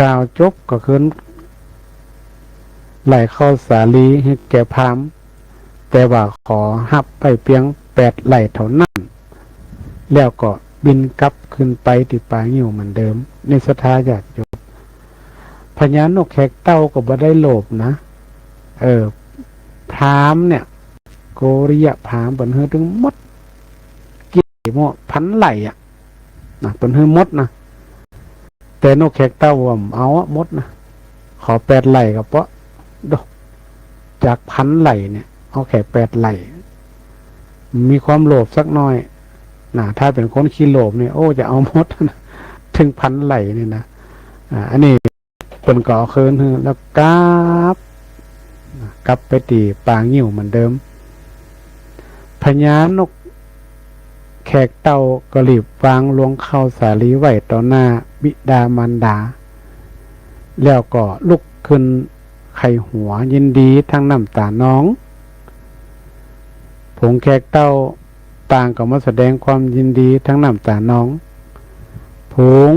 กล่าวจบก็คืนไล่ข้าวสาลีหื้อแก่พราหมณ์ แต่ว่าขอฮับไปเปียงแปดไล่เท่านั้น แล้วก็บินกลับคืนไปตี้ป่างิ้วเหมือนเดิม นี่ศรัทธาญาติโยม พญานกแขกเต้าก็บ่ได้โลภนะ เออ พราหมณ์เนี่ย โกริยะพราหมณ์เปิ้นหื้อตึงหมด กี่ไล่หม้อ พันไล่อะ นะ เปิ้นหื้อหมดนะ แต่นกแขกเต้าว่าบ่เอาอะหมดนะ ขอแปดไล่ก็เปาะ โด จากพันไล่เนี่ย เอาแค่แปดไล่ มีความโลภสักหน้อยนะ ถ้าเป๋นคนขี้โลภเนี่ย โอ้ จะเอาหมดนะ เถิงพันไล่เนี่ยนะ อ่า อันนี้เปิ้นก็เอาคืนหื้อ แล้วกลับ กลับไปตี้ป่างิ้วเหมือนเดิม พญานกแขกเต้าก็รีบวางลวงข้าวสาลีไว้ต่อหน้าบิดามารดา แล้วก็ลุกขึ้นไขว่หัวยินดีทั้งน้ำตานอง ฝูงแขกเต้าต่างก็มาแสดงความยินดีทั้งน้ำตานอง ฝูง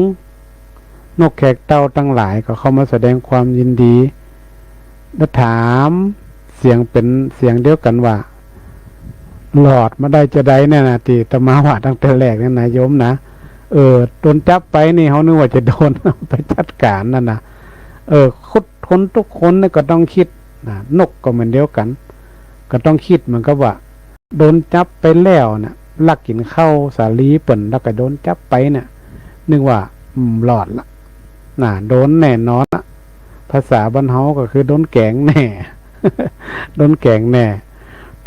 นกแขกเต้าตังหลายก็เข้ามาแสดงความยินดี แล้วถามเสียงเป๋นเสียงเดียวกั๋นว่า รอดมาได้จาใดเนี่ยนะ ตี้อาตมาว่าตั้งแต่แรกเนี่ยนะโยมนะ เออ โดนจับไปนี่ เฮานึกว่าจะโดนไปจัดก๋านนั่นนะ เออ ทุกคน ทุกคนเนี่ยก็ต้องกึ๊ดนะ นกก็เหมือนเดียวกั๋น ก็ต้องกึ๊ดเหมือนกับว่า โดนจับไปแล้วเนี่ย ลักกิ๋นข้าวสาลีเปิ้น แล้วก็โดนจับไปเนี่ย นึกว่า อืม รอดละ นะ โดนแน่นอนละ ภาษาบ้านเฮาก็คือโดนแก๋งแน่ โดนแก๋งแน่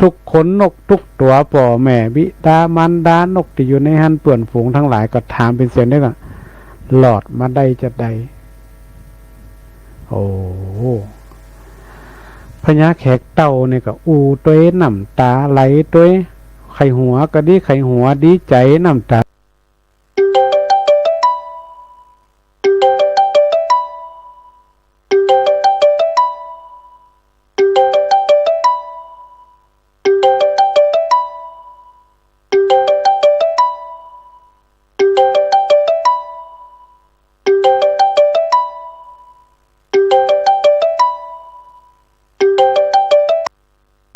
ทุกคน นกทุกตั๋ว ป้อแม่บิดามารดา นกตี้อยู่ในหั้น เปื้อนฝูงตังหลายก็ถามเป๋นเสียงเดียวกั๋น รอดมาได้จาใด โอ้ พญาแขกเต้าเนี่ยก็อู้ตวย น้ำต๋าไหลตวย ไขว่หัวก็ดี ไขว่หัวดีใจ๋ น้ำต๋า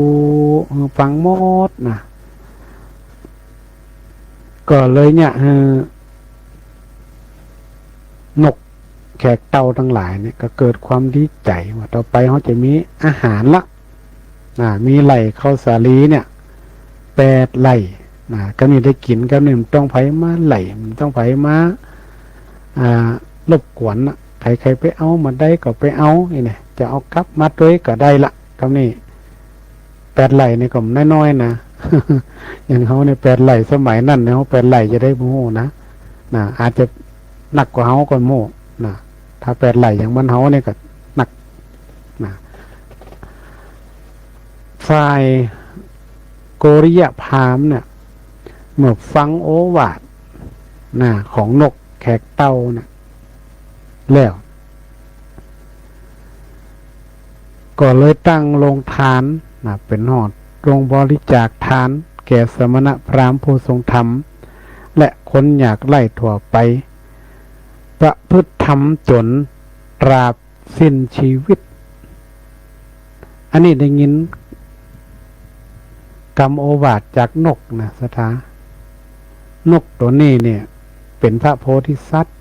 อู้ ฟังหมดนะ ก็เลยเนี่ย เออ นกแขกเต้าตังหลายเนี่ย ก็เกิดความดีใจ๋ว่า ต่อไปเฮาจะมีอาหารละ นะ มีไล่ข้าวสาลีเนี่ย แปดไล่ นะ ก็นี่ได้กิ๋น ก็นี่บ่ต้องใผมาไล่ บ่ต้องใผมา อ่า รบกวนนะ ใผใค่ไปเอามาได้ก็ไปเอา นี่นะ จะเอากลับมาตวยก็ได้ละ ก็นี่ แปดไล่นี่ก็บ่น้อยๆ นะ อย่างเฮานี่แปดไล่สมัยนั้นเนี่ย เฮาแปดไล่จาใดบ่ฮู้นะ นะ อาจจะหนักกว่าเฮาก็บ่ฮู้นะ ถ้าแปดไล่อย่างบ้านเฮานี่ก็หนักนะ ฝ่ายโกริยะพราหมณ์เนี่ย เมื่อฟังโอวาทนะ ของนกแขกเต้าเนี่ยแล้ว ก็เลยตั้งโรงทานนะ เป๋นฮอดโรงบริจาคทาน แก่สมณพราหมณ์ผู้ทรงธรรม และคนยากไร้ทั่วไป ประพฤติธรรมจ๋นตราบสิ้นชีวิต อันนี้ได้ยินกำโอวาทจากนกนะ ศรัทธา นกตั๋วนี้เนี่ย เป๋นพระโพธิสัตว์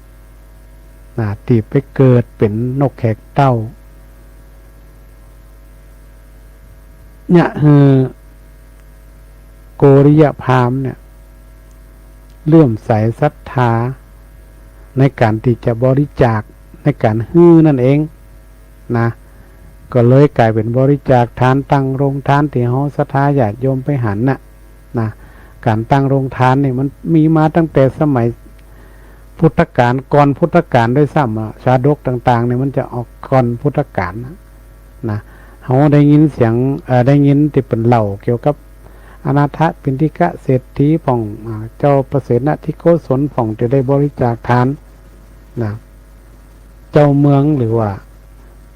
นะ ตี้ไปเกิดเป๋นนกแขกเต้า เนี่ย คือโกริยะพราหมณ์เนี่ย เลื่อมใสศรัทธาในก๋านตี้จะบริจาค ในก๋านหื้อนั่นเองนะ ก็เลยก๋ายเป๋นบริจาคทาน ตั้งโรงทาน ตี้เฮาศรัทธาญาติโยมไปหันน่ะนะ ก๋านตั้งโรงทานนี่มันมีมาตั้งแต่สมัยพุทธกาล ก่อนพุทธกาลด้วยซ้ำอะ ชาดกต่างๆ เนี่ยมันจะออกก่อนพุทธกาลนะ นะ เฮาได้ยินเสียง เอ่อ ได้ยินตี้เปิ้นเล่าเกี่ยวกับอนาถปิณฑิกะเศรษฐีพ่อง อ่า เจ้าประเสนทิโกศลพ่องตี้ได้บริจาคทานนะ เจ้าเมืองหรือว่า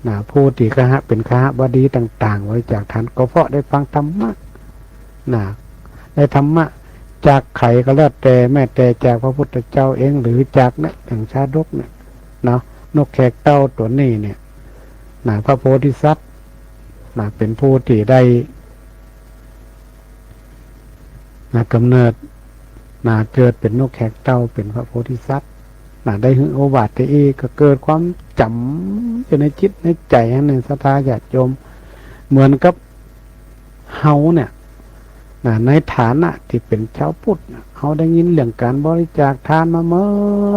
นะ ผู้ตี้คหะ เป๋นคหบดีต่างๆ บริจาคทาน ก็เพราะได้ฟังธรรมะนะ ได้ธรรมะจากใผก็แล้วแต่ แม้แต่จากพระพุทธเจ้าเอง หรือจากเนี่ย อย่างชาดกเนี่ยเนาะ นกแขกเต้าตั๋วนี้เนี่ย นะ พระโพธิสัตว์ นะ เป๋นผู้ตี้ได้ นะ ก๋ำเนิด นะ เกิดเป๋นนกแขกเต้า เป๋นพระโพธิสัตว์ นะ ได้หื้อโอวาทตี้อี้ ก็เกิดความจ๋ำอยู่ในจิตในใจ๋ ในศรัทธาญาติโยม เหมือนกับ เฮาเนี่ย นะ ในฐานะตี้เป๋นจาวพุทธเนี่ย เฮาได้ยินเรื่องก๋านบริจาคตานมาเมิ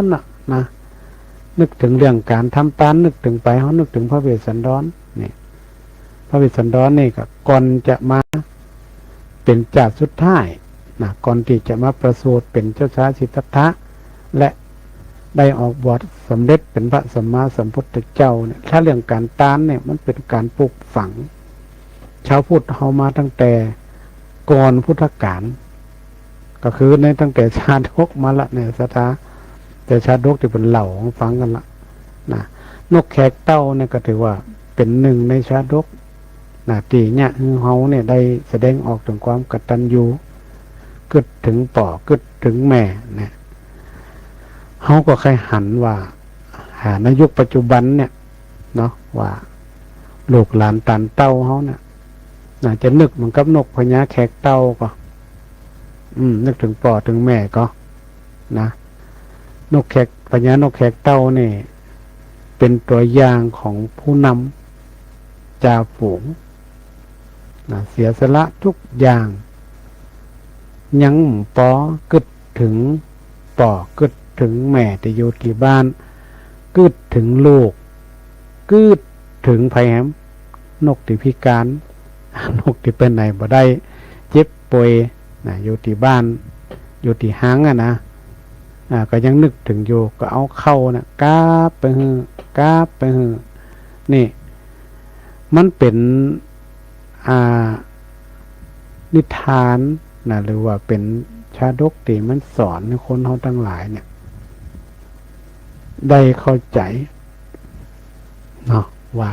นน่ะ นะ นึกเถิงเรื่องก๋านทำตาน นึกเถิงไป เฮานึกเถิงพระเวสสันดร นี่ พระเวสสันดรนี่ก็ก่อนจะมาเป๋นจาติสุดท้าย นะ ก่อนตี้จะมาประสูติเป๋นเจ้าชายสิทธัตถะ และได้ออกบวชสำเร็จเป๋นพระสัมมาสัมพุทธเจ้าเนี่ย ถ้าเรื่องก๋านตานเนี่ย มันเป๋นก๋านปลูกฝัง จาวพุทธเฮามาตั้งแต่ก่อนพุทธกาล ก็คือในตั้งแต่ชาดกมาละเนี่ย ศรัทธา แต่ชาดกตี้เปิ้นเล่าหื้อฟังกั๋นละ นะ นกแขกเต้าเนี่ยก็ถือว่าเป๋นนึ่งในชาดก นะ ตี้เยียะหื้อเฮาเนี่ยได้แสดงออกเถิงความกตัญญู กึ๊ดเถิงป้อ กึ๊ดเถิงแม่เนี่ย เฮาก็ใค่หันว่า อ่า ในยุคปัจจุบันเนี่ย เนาะ ว่าลูกหลานตานเต้าเฮาเนี่ย นะ จะนึกเหมือนกับนกพญาแขกเต้าก่อ อืม นึกเถิงป้อเถิงแม่ก่อ นะ นกแขก พญานกแขกเต้านี่ เป๋นตั๋วอย่างของผู้นำจ่าฝูง นะ เสียสละทุกอย่าง ยังบ่ปอ กึ๊ดเถิงป้อ กึ๊ดเถิงแม่ตี้อยู่ตี้บ้าน กึ๊ดเถิงลูก กึ๊ดเถิงใผแหม นกตี้พิก๋าน นกตี้ไปไหนบ่ได้ เจ็บป่วย นะ อยู่ตี้บ้าน อยู่ตี้หางอะนะ อ่า ก็ยังนึกเถิงอยู่ ก็เอาข้าวน่ะ กาบไปหื้อ กาบไปหื้อ นี่ มันเป๋น อ่า นิทานนะ หรือว่าเป๋นชาดกตี้มันสอนหื้อคนเฮาตังหลายเนี่ย ได้เข้าใจ๋ เนาะ ว่า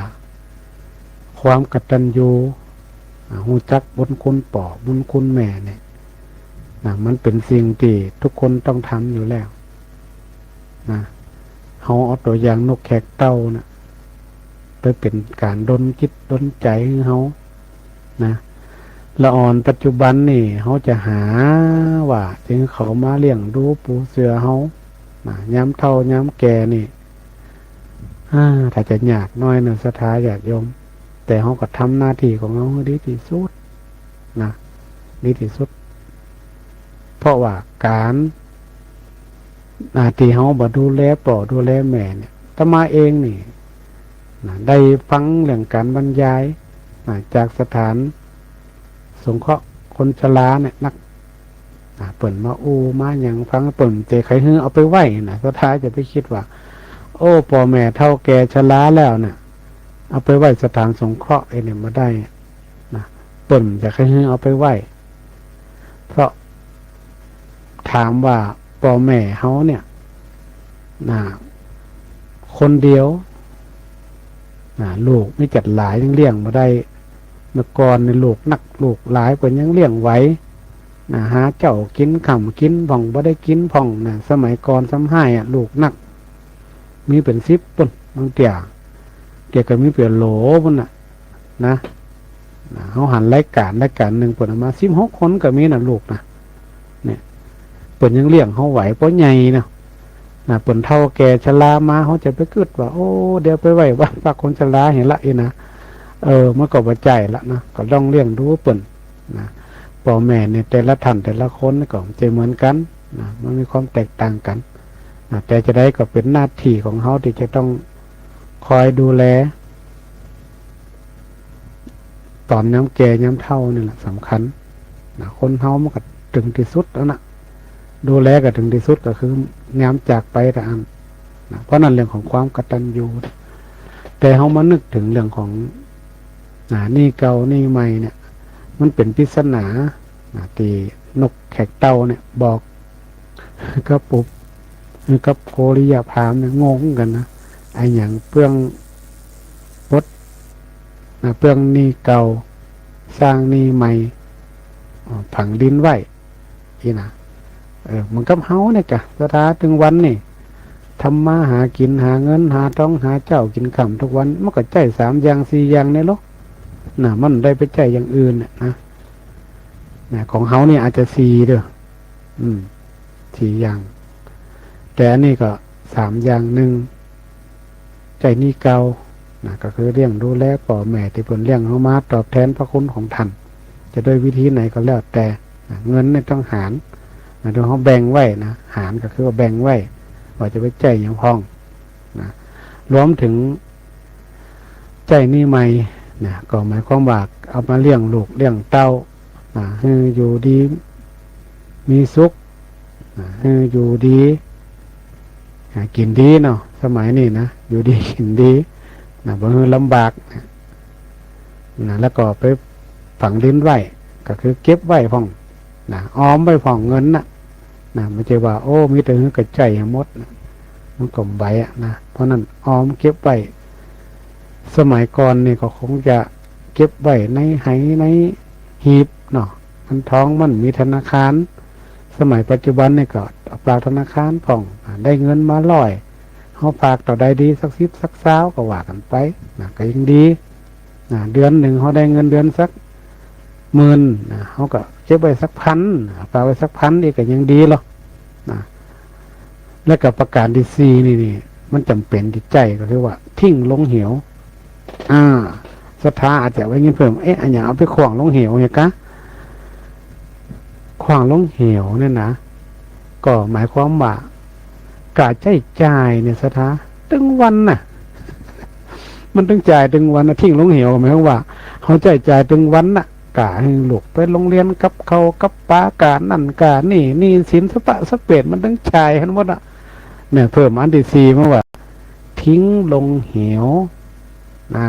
ความกตัญญู อ่า ฮู้จักบุญคุณป้อ บุญคุณแม่เนี่ย นะ มันเป๋นสิ่งตี้ทุกคนต้องทำอยู่แล้ว นะ เฮาเอาตั๋วอย่างนกแขกเต้าน่ะ ไปเป๋นก๋านดลจิตดลใจ๋หื้อเฮา นะ ละอ่อนปัจจุบันนี่ เฮาจะหาว่า จะหื้อเขามาเลี้ยงดูปูเสือเฮา นะ ยามเฒ่ายามแก่นี่ อ่า ถ้าจะยากหน้อยเนาะ ศรัทธาญาติโยม แต่เฮาก็ทำหน้าตี้ของเฮาหื้อดีตี้สุด นะ ดีตี้สุด เพราะว่าก๋าน อ่า ตี้เฮาบ่ดูแลป้อดูแลแม่เนี่ย อาตมาเองนี่ นะ ได้ฟังเรื่องก๋านบรรยาย นะ จากสถานสงเคราะห์คนชราเนี่ยนัก นะ เปิ้นมาอู้มาหยังฟัง เปิ้นจะใค่หื้อเอาไปไว้นะ ศรัทธาจะไปกึ๊ดว่า โอ้ ป้อแม่เฒ่าแก่ชราแล้วน่ะ เอาไปไว้สถานสงเคราะห์ไอ้เนี่ยบ่ได้นะ เปิ้นจะใค่หื้อเอาไปไว้ เพราะถามว่าป้อแม่เฮาเนี่ย นะ คนเดียว นะ ลูกมีจักหลายยังเลี้ยงบ่ได้ เมื่อก่อนนี่ลูกนักลูกหลายเปิ้นยังเลี้ยงไหว นะ หาเจ๊ากิ๋นค่ำกิ๋นพ่อง บ่ได้กิ๋นพ่องนะ สมัยก่อนซ้ำฮ้ายอะ ลูกนัก มีเป๋นสิบปู้น บางเตื้อ เตื้อก็มีเป๋นโหลปู้นน่ะ นะ นะ เฮาหันรายก๋าน รายก๋านนึ่งเปิ้นเอามา สิบหกคนก็มีน่ะ ลูกนะ เนี่ย เปิ้นยังเลี้ยงเฮาไหว ป้อใหญ่นะ นะ เปิ้นเฒ่าแก่ชรามา เฮาจะไปกึ๊ดว่า โอ้ เดี๋ยวไปไว้บ้านพักคนชราหั้นละอี้นะ เออ มันก็บ่ใจ้ละนะ ก็ต้องเลี้ยงดูเปิ้นนะ ป้อแม่เนี่ยแต่ละท่านแต่ละคนก็บ่ใจ้เหมือนกั๋นนะ มันมีความแตกต่างกั๋นนะ แต่จะใดก็เป๋นหน้าตี้ของเฮาตี้จะต้องคอยดูแล ต๋นยามแก่ยามเฒ่านี่แหละสำคัญนะ คนเฮามันก็เถิงตี้สุดแล้วนะ ดูแลก็เถิงตี้สุดก็คือยามจากไปเต้าอั้นนะ เพราะนั้นเรื่องของความกตัญญู แต่เฮามานึกเถิงเรื่องของ นะ หนี้เก่าหนี้ใหม่เนี่ย มันเป๋นปริศนา นะ ตี้นกแขกเต้าเนี่ยบอก กับปุบ กับโกริยพราหมณ์เนี่ยงงกั๋นนะ อะหยังเปื้องปด นะ เปื้องหนี้เก่า สร้างหนี้ใหม่ อ่า ฝังดินไว้ อี้นะ เออ เหมือนกับเฮาเนี่ยก่ะ ศรัทธา ตึงวันนี่ ทำมาหากิ๋น หาเงิน หาทอง หาเจ๊ากิ๋นค่ำกู้วัน มันก็ใจ๊สามอย่างสี่อย่างนี่ลอ นะ มันได้ไปใจ๊อย่างอื่นน่ะนะ นะ ของเฮานี่อาจจะสี่เด้อ อืม สี่อย่าง แต่อันนี้ก็สามอย่าง นึ่ง ใจ๊หนี้เก่า นะ ก็คือเลี้ยงดูแลป้อแม่ตี้เปิ้นเลี้ยงเฮามา ตอบแทนพระคุณของต้าน จะด้วยวิธีไหนก็แล้วแต่ นะ เงินนี่ต้องหาร นะ โดยเฮาแบ่งไว้นะ หารก็คือว่าแบ่งไว้ ว่าจะไปใจ๊หยังพ่อง นะ รวมเถิงใจ๊หนี้ใหม่ นะ ก็หมายความว่าเอามาเลี้ยงลูกเลี้ยงเต้า นะ หื้ออยู่ดีมีสุข นะ หื้ออยู่ดี อ่า กิ๋นดีเนาะ สมัยนี้นะ อยู่ดีกิ๋นดี นะ บ่หื้อลำบาก นะ แล้วก็ไปฝังดินไว้ ก็คือเก็บไว้พ่อง นะ ออมไว้พ่องเงินน่ะ นะ บ่ใจ้ว่า โอ้ มีแต่หื้อกระใจ๊หื้อหมดนะ มันก็บ่ไหวอะนะ เพราะนั้นออมเก็บไว้ สมัยก่อนนี่ก็คงจะเก็บไว้ในไหในหีบเนาะ มันทองมันมีธนาคาร สมัยปัจจุบันนี่ก็เอาฝากธนาคารพ่อง อ่า ได้เงินมาร้อย เฮาฝากเต้าใดดี สักสิบสักซาวก็ว่ากั๋นไป นะ ก็ยังดี นะ เดือนนึ่งเฮาได้เงินเดือนสักหมื่น นะ เฮาก็เก็บไว้สักพัน นะ ฝากไว้สักพันอีกก็ยังดีลอ นะ แล้วก็ประก๋านตี้สี่นี่ นี่ มันจ๋ำเป๋นตี้ใจ้ ก็คือว่า ทิ้งลงเหว อ่า ศรัทธาอาจจะว่าอย่างนี้เพิ่ม เอ๊ะ อะหยังเอาไปขว้างลงเหวเนี่ยกะ ขว้างลงเหวเนี่ยนะ ก็หมายความว่า ก๋าใจ๊จ่ายเนี่ยศรัทธา ตึงวันน่ะ มันตึงจ่ายตึงวันน่ะ ทิ้งลงเหว หมายความว่า เฮาใจ๊จ่ายตึงวันน่ะ ก๋าหื้อลูกไปโฮงเฮียน กับข้าวกับป๋า ก๋านั่นก๋านี่ หนี้สินสะปะสะเปด มันตึงจ่ายหั้นหมดอะ เนี่ย เพิ่มอันตี้สี่มาว่า ทิ้งลงเหว นะ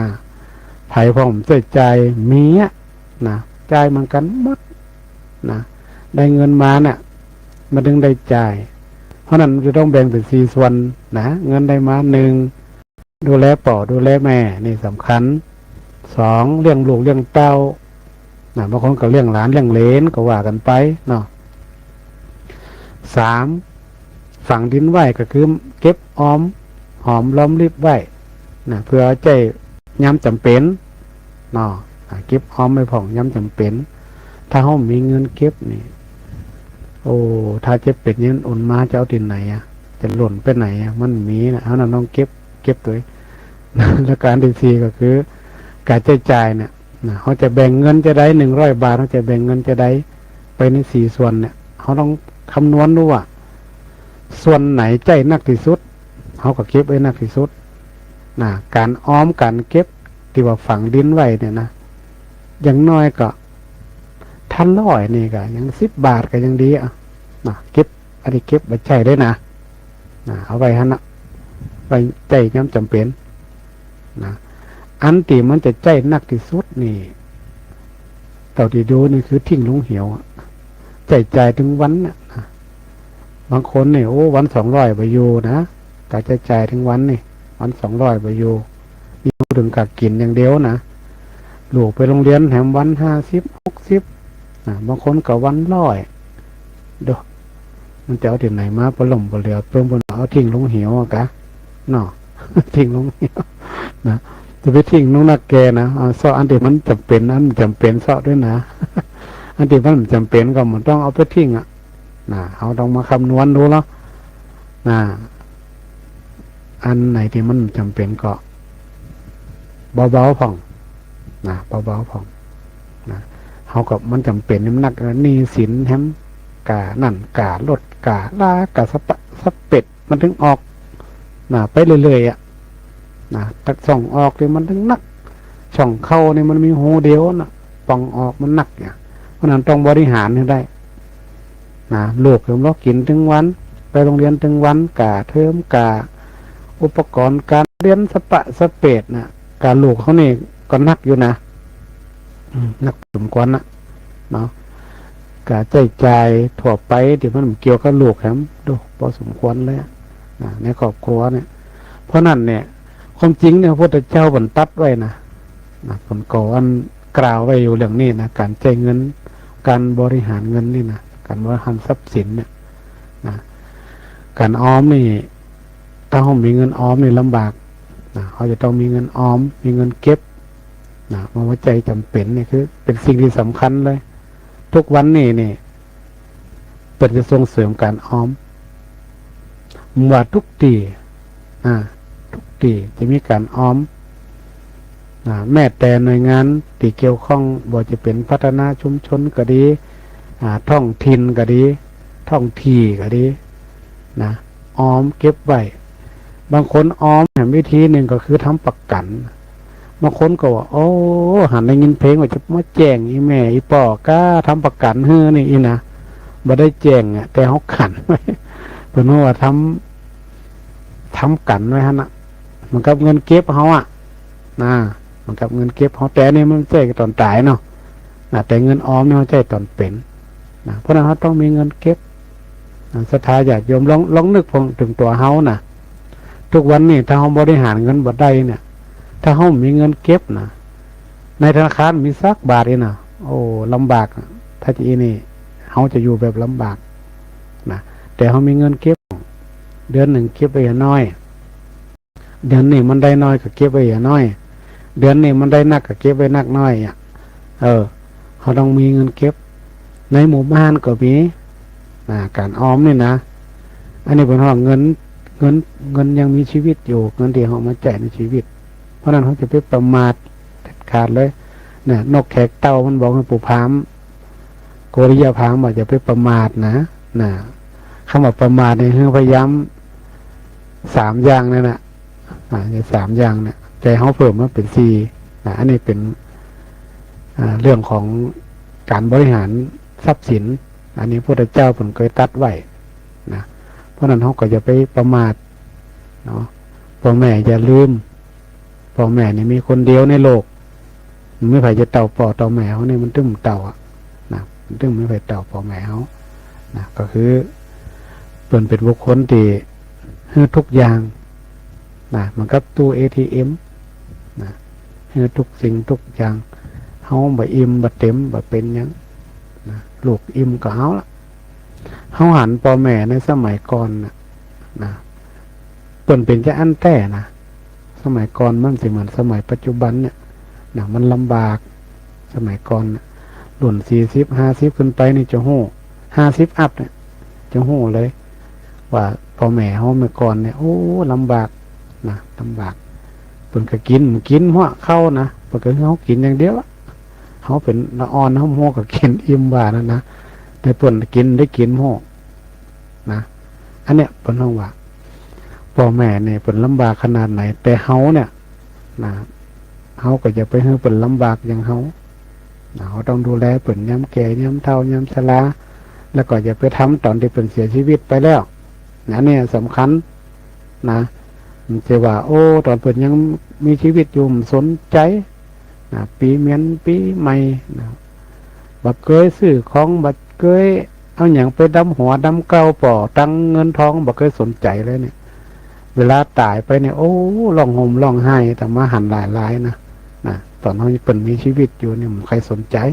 ใผพ่องใจ๊จ่ายมีอะ นะ จ่ายเหมือนกั๋นหมด นะ ได้เงินมาน่ะ มันตึงได้จ่าย เพราะนั้นจะต้องแบ่งเป๋นสี่ส่วนนะ เงินได้มา นึ่ง ดูแลป้อดูแลแม่ นี่สำคัญ สอง เลี้ยงลูกเลี้ยงเต้า นะ บางคนก็เลี้ยงหลานเลี้ยงเหลนก็ว่ากั๋นไปเนาะ สาม ฝังดินไว้ก็คือเก็บออมหอมรอมริบไว้ นะ เปื้อใจ๊ยามจ๋ำเป๋นเนาะ อ่า เก็บออมไว้พ่องยามจ๋ำเป๋น ถ้าเฮามีเงินเก็บนี่ โอ้ ถ้าเจ็บเป๋นนี่มันอ่อนมาจะเอาตี้ไหนอะ จะหล่นไปไหนอะ มันมีนะ เฮาน่ะต้องเก็บ เก็บตวย แล้วก็อันตี้สี่ก็คือ ก๋าใจ๊จ่ายเนี่ย นะ เฮาจะแบ่งเงินจาใด นึ่งร้อยบาท เฮาจะแบ่งเงินจาใด ไปในสี่ส่วนเนี่ย เฮาต้องคำนวณดูว่า ส่วนไหนใจ๊นักตี้สุด เฮาก็เก็บไว้นักตี้สุด นะ ก๋านออมก๋านเก็บตี้ว่าฝังดินไว้เนี่ยนะ อย่างน้อยก็ ถ้าร้อยนี่ก็ยังสิบบาทก็ยังดีอะ นะ เก็บ อันนี้เก็บไว้ใจ๊เลยนะ นะ เอาไว้หั้นน่ะ ไว้ใจ๊ยามจ๋ำเป๋น นะ อันตี้มันจะใจ๊นักตี้สุดนี่ เต้าตี้ดูนี่คือทิ้งลงเหวอะ ใจ๊จ่ายตึงวันน่ะ นะ บางคนนี่ โอ้ วันสองร้อยบ่อยู่นะ ก๋าใจ๊จ่ายตึงวันนี่ วันสองร้อยบ่อยู่ อยู่เถิงก๋ากิ๋นอย่างเดียวนะ ลูกไปโฮงเฮียนแหมวันห้าสิบ หกสิบ นะ บางคนก็วันร้อย โด มันจะเอาตี้ไหนมาปะล่มปะเหลือ เปิ้น เปิ้นเอาทิ้งลงเหวอะกะ เนาะ ทิ้งลงเหว นะ จะไปทิ้งลงนักแกนะ เอาเซาะอันตี้มันจ๋ำเป๋น อันจ๋ำเป๋นเซาะตวยนะ อันตี้มันบ่จ๋ำเป๋นก็บ่ต้องเอาไปทิ้งอะ นะ เฮาต้องมาคำนวณดูเนาะ นะ อันไหนตี้มันจ๋ำเป๋นก็ เบาๆ พ่อง นะ เบาๆ พ่อง นะ เฮาก็ มันจ๋ำเป๋นนี่มันนัก เออ หนี้สินแหม ก๋านั่น ก๋ารถ ก๋าลา ก๋าสะปะ สะเปด มันตึงออก นะ ไปเรื่อยๆ อะ นะ ตักซ่องออกนี่มันตึงนัก ซ่องเข้านี่มันมีฮูเดียวน่ะ ป่องออกมันนักเนี่ย เพราะนั้นต้องบริหารหื้อได้ นะ ลูกหื้มลอกิ๋นตึงวัน ไปโฮงเฮียนตึงวัน ก๋าเทอม ก๋าอุปกรณ์ก๋านเฮียนสะปะสะเปดน่ะ ก๋าลูกเฮานี่ก็นักอยู่นะ อืม นักสมควรน่ะ เนาะ ก๋าใจ๊จ่ายทั่วไปตี้มันบ่เกี่ยวกับลูกแหม โด ปอสมควรเลยอะ นะ ในครอบครัวเนี่ย เพราะนั้นเนี่ย ความจริงเนี่ย พระพุทธเจ้าเปิ้นตรัสไว้นะ นะ เปิ้นก็อันกล่าวไว้อยู่เรื่องนี้นะ ก๋านใจ๊เงิน ก๋านบริหารเงินนี่นะ ก๋านบริหารทรัพย์สินเนี่ยนะ ก๋านออมนี่ ถ้าเฮาบ่มีเงินออมนี่ลำบากนะ เฮาจะต้องมีเงินออม มีเงินเก็บนะ เมื่อหัวใจ๋จ๋ำเป๋นนี่คือเป๋นสิ่งตี้สำคัญเลย ทุกวันนี้นี่ เปิ้นจะส่งเสริมก๋านออม บ่ว่าทุกตี้ อ่า ทุกตี้จะมีก๋านออม อ่า แม้แต่หน่วยงานตี้เกี่ยวข้อง บ่ว่าจะเป๋นพัฒนาชุมชนก็ดี อ่า ท้องถิ่นก็ดี ท้องที่ก็ดี นะ ออมเก็บไว้ บางคนออมแหมวิธีนึ่งก็คือทำประกั๋น บางคนก็ว่า โอ้ หันได้ยินเพลงว่าจะมาแจ้งอี่แม่อี่ป้อก้าทำประกั๋นหื้อนี่อี้นะ บ่ได้แจ้งอะ แต่เฮากั๋นไว้ เปิ้นว่าทำ ทำกั๋นไว้หั้นน่ะ เหมือนกับเงินเก็บเฮาอะ นะ เหมือนกับเงินเก็บเฮา แต่อันนี้มันใจ๊ต๋อนต๋ายเนาะ นะ แต่เงินออมนี่เฮาใจ๊ต๋อนเป๋น นะ เพราะฉะนั้นเฮาต้องมีเงินเก็บ นะ ศรัทธาญาติโยมลอง ลองนึกเถิงตั๋วเฮานะ ทุกวันนี้ถ้าเฮาบริหารเงินบ่ได้เนี่ย ถ้าเฮาบ่มีเงินเก็บนะ ในธนาคารบ่มีสักบาทอี้นะ โอ้ ลำบากอะ ถ้าจะอี้นี่ เฮาจะอยู่แบบลำบากนะ แต่เฮามีเงินเก็บ เดือนนึ่งเก็บไว้อย่างน้อย เดือนนี้มันได้น้อยก็เก็บไว้อย่างน้อย เดือนนี้มันได้นักก็เก็บไว้นักน้อยอะ เออ เฮาต้องมีเงินเก็บ ในหมู่บ้านก็มี นะ ก๋านออมนี่นะ อันนี้เปิ้นฮ้องเงิน เงิน เงินยังมีชีวิตอยู่ เงินตี้เฮาเอามาใจ๊ในชีวิต เพราะฉะนั้นเฮาจะไปประมาทเด็ดขาดเลย นะ นกแขกเต้ามันบอกหื้อปู่พราหมณ์ โกริยพราหมณ์ว่าอย่าไปประมาทนะ นะ กำว่าประมาทนี่คือพยายามสามอย่างนั่นน่ะ อ่า สามอย่างเนี่ย แต่เฮาเพิ่มมาเป๋นสี่ นะ อันนี้เป๋น อ่า เรื่องของก๋านบริหารทรัพย์สิน อันนี้พระพุทธเจ้าเปิ้นเกยตรัสไว้นะ เพราะฉะนั้นเฮาก็อย่าไปประมาทเนาะ ป้อแม่อย่าลืม ป้อแม่นี่มีคนเดียวในโลก บ่มีใผจะเต้าป้อเต้าแม่เฮานี่ มันตึงบ่เต้าอะ นะ มันตึงบ่มีใผเต้าป้อแม่เฮา นะ ก็คือเปิ้นเป๋นบุคคลตี้หื้อทุกอย่าง นะ เหมือนกับตู้เอทีเอ็ม นะ หื้อทุกสิ่งทุกอย่าง เฮาบ่อิ่มบ่เต็มบ่เป๋นหยัง นะ ลูกอิ่มก็เอาละ เฮาหันป้อแม่ในสมัยก่อนน่ะ นะ เปิ้นเป๋นจาอั้นแต๊นะ สมัยก่อนมันบ่เหมือนสมัยปัจจุบันเนี่ย นะ มันลำบาก สมัยก่อนน่ะ รุ่นสี่สิบ ห้าสิบขึ้นไปนี่จะฮู้ ห้าสิบอัพเนี่ย จะฮู้เลย ว่าป้อแม่เฮาเมื่อก่อนเนี่ย โอ้ ลำบากนะ ลำบาก เปิ้นก็กิ๋น กิ๋นหัวข้าวนะ เปิ้นก็หื้อเฮากิ๋นอย่างเดียวอะ เฮาเป๋นละอ่อน เฮาบ่ฮู้ก็กิ๋นอิ่มว่านั้นนะ แต่เปิ้นกิ๋นได้กิ๋นหัวนะ อันเนี้ยเปิ้นฮ้องว่า ป้อแม่นี่เปิ้นลำบากขนาดไหน แต่เฮาเนี่ย นะ เฮาก็อย่าไปหื้อเปิ้นลำบากอย่างเฮา นะ เฮาต้องดูแลเปิ้นยามแก่ ยามเฒ่า ยามชรา แล้วก็อย่าไปทำต๋อนตี้เปิ้นเสียชีวิตไปแล้ว นะ อันเนี้ยสำคัญ นะ บ่ใจ้ว่า โอ้ ต๋อนเปิ้นยังมีชีวิตอยู่บ่สนใจ๋ นะ ปี๋เหม็นปี๋ใหม่ นะ บ่เกยซื้อของ บ่เกยเอาหยังไปดำหัวดำเก๊าป้อ ตังค์เงินทองบ่เกยสนใจ๋เลยเนี่ย เวลาต๋ายไปเนี่ย โอ้ ฮ้องห่มฮ้องไห้ อาตมาหันหลายๆ นะ นะ ต๋อนเฮาเปิ้นมีชีวิตอยู่เนี่ย บ่ใค่สนใจ๋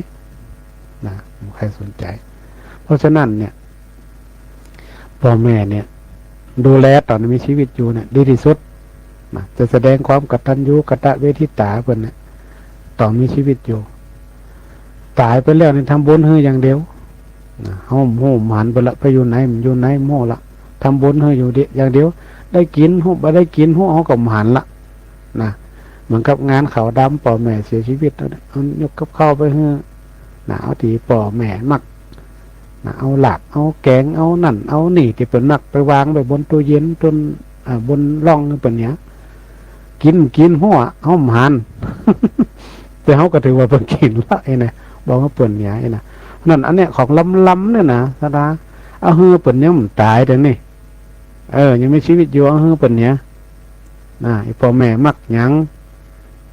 นะ บ่ใค่สนใจ๋ เพราะฉะนั้นเนี่ย ป้อแม่เนี่ย ดูแลต๋อนมีชีวิตอยู่เนี่ย ดีตี้สุดนะ จะแสดงความกตัญญูกตเวทิตาเปิ้นเนี่ย ต๋อนมีชีวิตอยู่ ต๋ายไปแล้วนี่ทำบุญหื้ออย่างเดียวนะ เฮาบ่ฮู้บ่หันเปิ้นละ ไปอยู่ไหน อยู่ไหนบ่ฮู้ละ ทำบุญหื้ออยู่เดียว อย่างเดียว ได้กิ๋นฮู้ บ่ได้กิ๋นฮู้ เฮาก็บ่หันละ นะ เหมือนกับงานขาวดำ ป้อแม่เสียชีวิตแล้วเนี่ย เอายกกับข้าวไปหื้อ นะ เอาตี้ป้อแม่มัก นะ เอาลาบ เอาแก๋ง เอานั่น เอานี่ ตี้เปิ้นมักไปวางไว้บนตู้เย็น ต้น อ่า บนร่องหื้อเปิ้นเนี่ย กิ๋น กิ๋นหั้ว เฮาบ่หัน แต่เฮาก็ถือว่าเปิ้นกิ๋นละ ไอ้นะ บอกว่าเปิ้นเนี่ย ไอ้นะ นั้น อันเนี้ยของล้ำๆ เนี่ยนะ ศรัทธา เอาหื้อเปิ้นยังบ่ต๋ายเดี๋ยวนี้ เออ ยังมีชีวิตอยู่ เอาหื้อเปิ้นเนี่ย นะ ไอ้ป้อแม่มักหยัง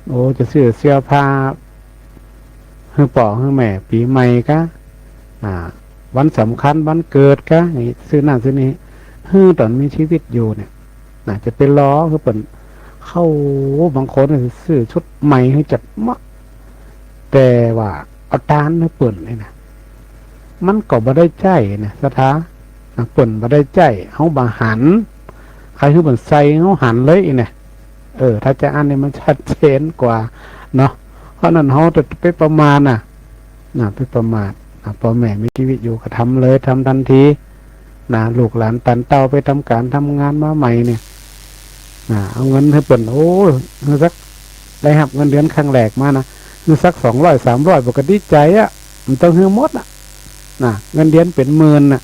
โอ้ จะซื้อเสื้อผ้าหื้อป้อหื้อแม่ ปี๋ใหม่กา อ่า วันสำคัญ วันเกิดกา อย่างนี้ ซื้อนั่นซื้อนี่ หื้อต๋อนมีชีวิตอยู่เนี่ย นะ จะไปรอหื้อเปิ้น เข้า บางคนซื้อชุดใหม่หื้อจัดเมาะ แต่ว่าเอาตานหื้อเปิ้นนี่นะ มันก็บ่ได้ใจ๊นะ ศรัทธา นะ เปิ้นบ่ได้ใจ๊ เฮาบ่หัน ใค่หื้อเปิ้นใส่หื้อหันเลยอี้เนี่ย เออ ถ้าจะอั้นนี่มันชัดเจนกว่าเนาะ เพราะนั้นเฮาจะไปประมาทน่ะ น่ะ ไปประมาทน่ะ ป้อแม่มีจีวิตอยู่ก็ทำเลย ทำตันที น่ะ ลูกหลานตันเต้าไปทำก๋านทำงานมาใหม่เนี่ย น่ะ เอาเงินหื้อเปิ้น โอ้ หื้อสัก ได้ฮับเงินเดือนครั้งแรกมานะ หื้อสักสองร้อยสามร้อย เปิ้นก็ดีใจ๋อะ บ่ต้องหื้อหมดอะ น่ะ เงินเดือนเป๋นหมื่นน่ะ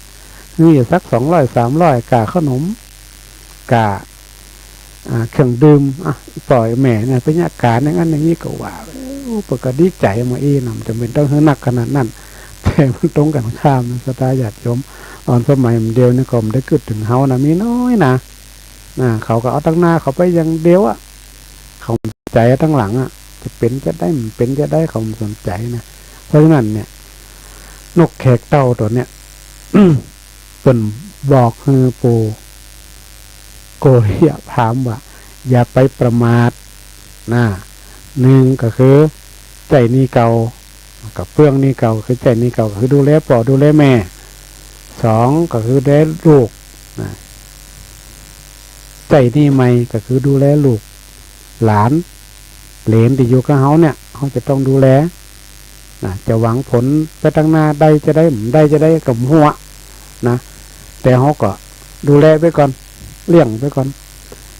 หื้ออยู่สักสองร้อยสามร้อย ก่าเข้าหนม ก่า อ่า เครื่องดื่ม อ่ะ ป้อแม่เนี่ย ไปเยียะก๋านอย่างนั้นอย่างนี้ก็ว่า โอ้ เปิ้นก็ดีใจ๋มาอี้เนาะ บ่จ๋ำเป๋นต้องหื้อนักขนาดนั้น แต่มันตรงกั๋นข้ามนะ ศรัทธาญาติโยม ต๋อนสมัยเดียวนี่ก็บ่ได้กึ๊ดเถิงเฮานะ มีน้อยนะ น่ะ เขาก็เอาตังหน้าเขาไปอย่างเดียวอะ เขาบ่สนใจ๋ตังหลังอะ จะเป๋นจะใด บ่เป๋นจะใด เขาบ่สนใจ๋นะ เพราะฉะนั้นเนี่ย นกแขกเต้าตั๋วเนี่ย เปิ้นบอกหื้อปู่โกริยะพราหมณ์ว่า อย่าไปประมาท น่ะ นึ่งก็คือใจ๊หนี้เก่า ก็เปื้องหนี้เก่า คือใจ๊หนี้เก่า ก็คือดูแลป้อดูแลแม่ สองก็คือดูแลลูก น่ะ ใจ๊หนี้ใหม่ก็คือดูแลลูกหลานเหลนตี้อยู่กับเฮาเนี่ย เฮาจะต้องดูแล น่ะ จะหวังผลไปตังหน้าได้จะใด บ่ได้จะใดก็บ่ฮู้อะ น่ะ แต่เฮาก็ดูแลไปก่อน เลี้ยงไปก่อน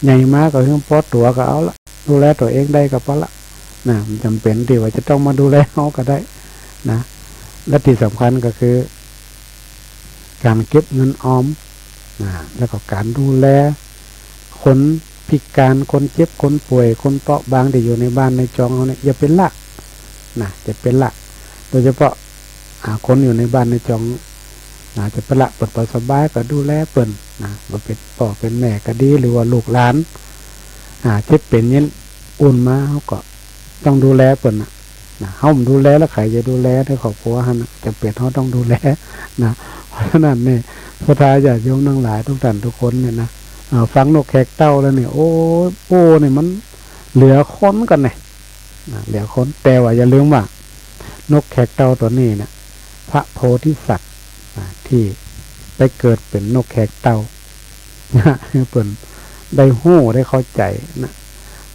ใหญ่มาก็หื้อปอตั๋วก็เอาละ ดูแลตั๋วเองได้ก็ปอละ น่ะ บ่จ๋ำเป๋นตี้ว่าจะต้องมาดูแลเฮาก็ได้ น่ะ และตี้สำคัญก็คือ ก๋านเก็บเงินออม น่ะ แล้วก็ก๋านดูแล คนพิก๋าน คนเจ็บ คนป่วย คนเปราะบางตี้อยู่ในบ้านในจองเฮาเนี่ย อย่าไปละ น่ะ อย่าไปละ โดยเฉพาะ อ่า คนอยู่ในบ้านในจอง น่ะ จะไปละเปิ้นบ่สบายก็ดูแลเปิ้น น่ะ บ่เป๋นป้อเป๋นแม่ก็ดี หรือว่าลูกหลาน อ่า เจ็บเป๋นเย็นอุ่นมา เฮาก็ต้องดูแลเปิ้นน่ะ น่ะ เฮาบ่ดูแลแล้วใผจะดูแลในครอบครัวหั้นน่ะ จ๋ำเป๋นเฮาต้องดูแล น่ะ เพราะฉะนั้นเนี่ย ศรัทธาญาติโยมตังหลายทุกต้านทุกคนเนี่ยนะ เอ่อ ฟังนกแขกเต้าแล้วเนี่ย โอ้ โอ้ นี่มันเหลือคนกั๋นเนี่ย น่ะ เหลือคน แต่ว่าอย่าลืมว่า นกแขกเต้าตั๋วนี้เนี่ย พระโพธิสัตว์ น่ะ ตี้ไปเกิดเป๋นนกแขกเต้า น่ะ หื้อเปิ้นได้ฮู้ได้เข้าใจ๋น่ะ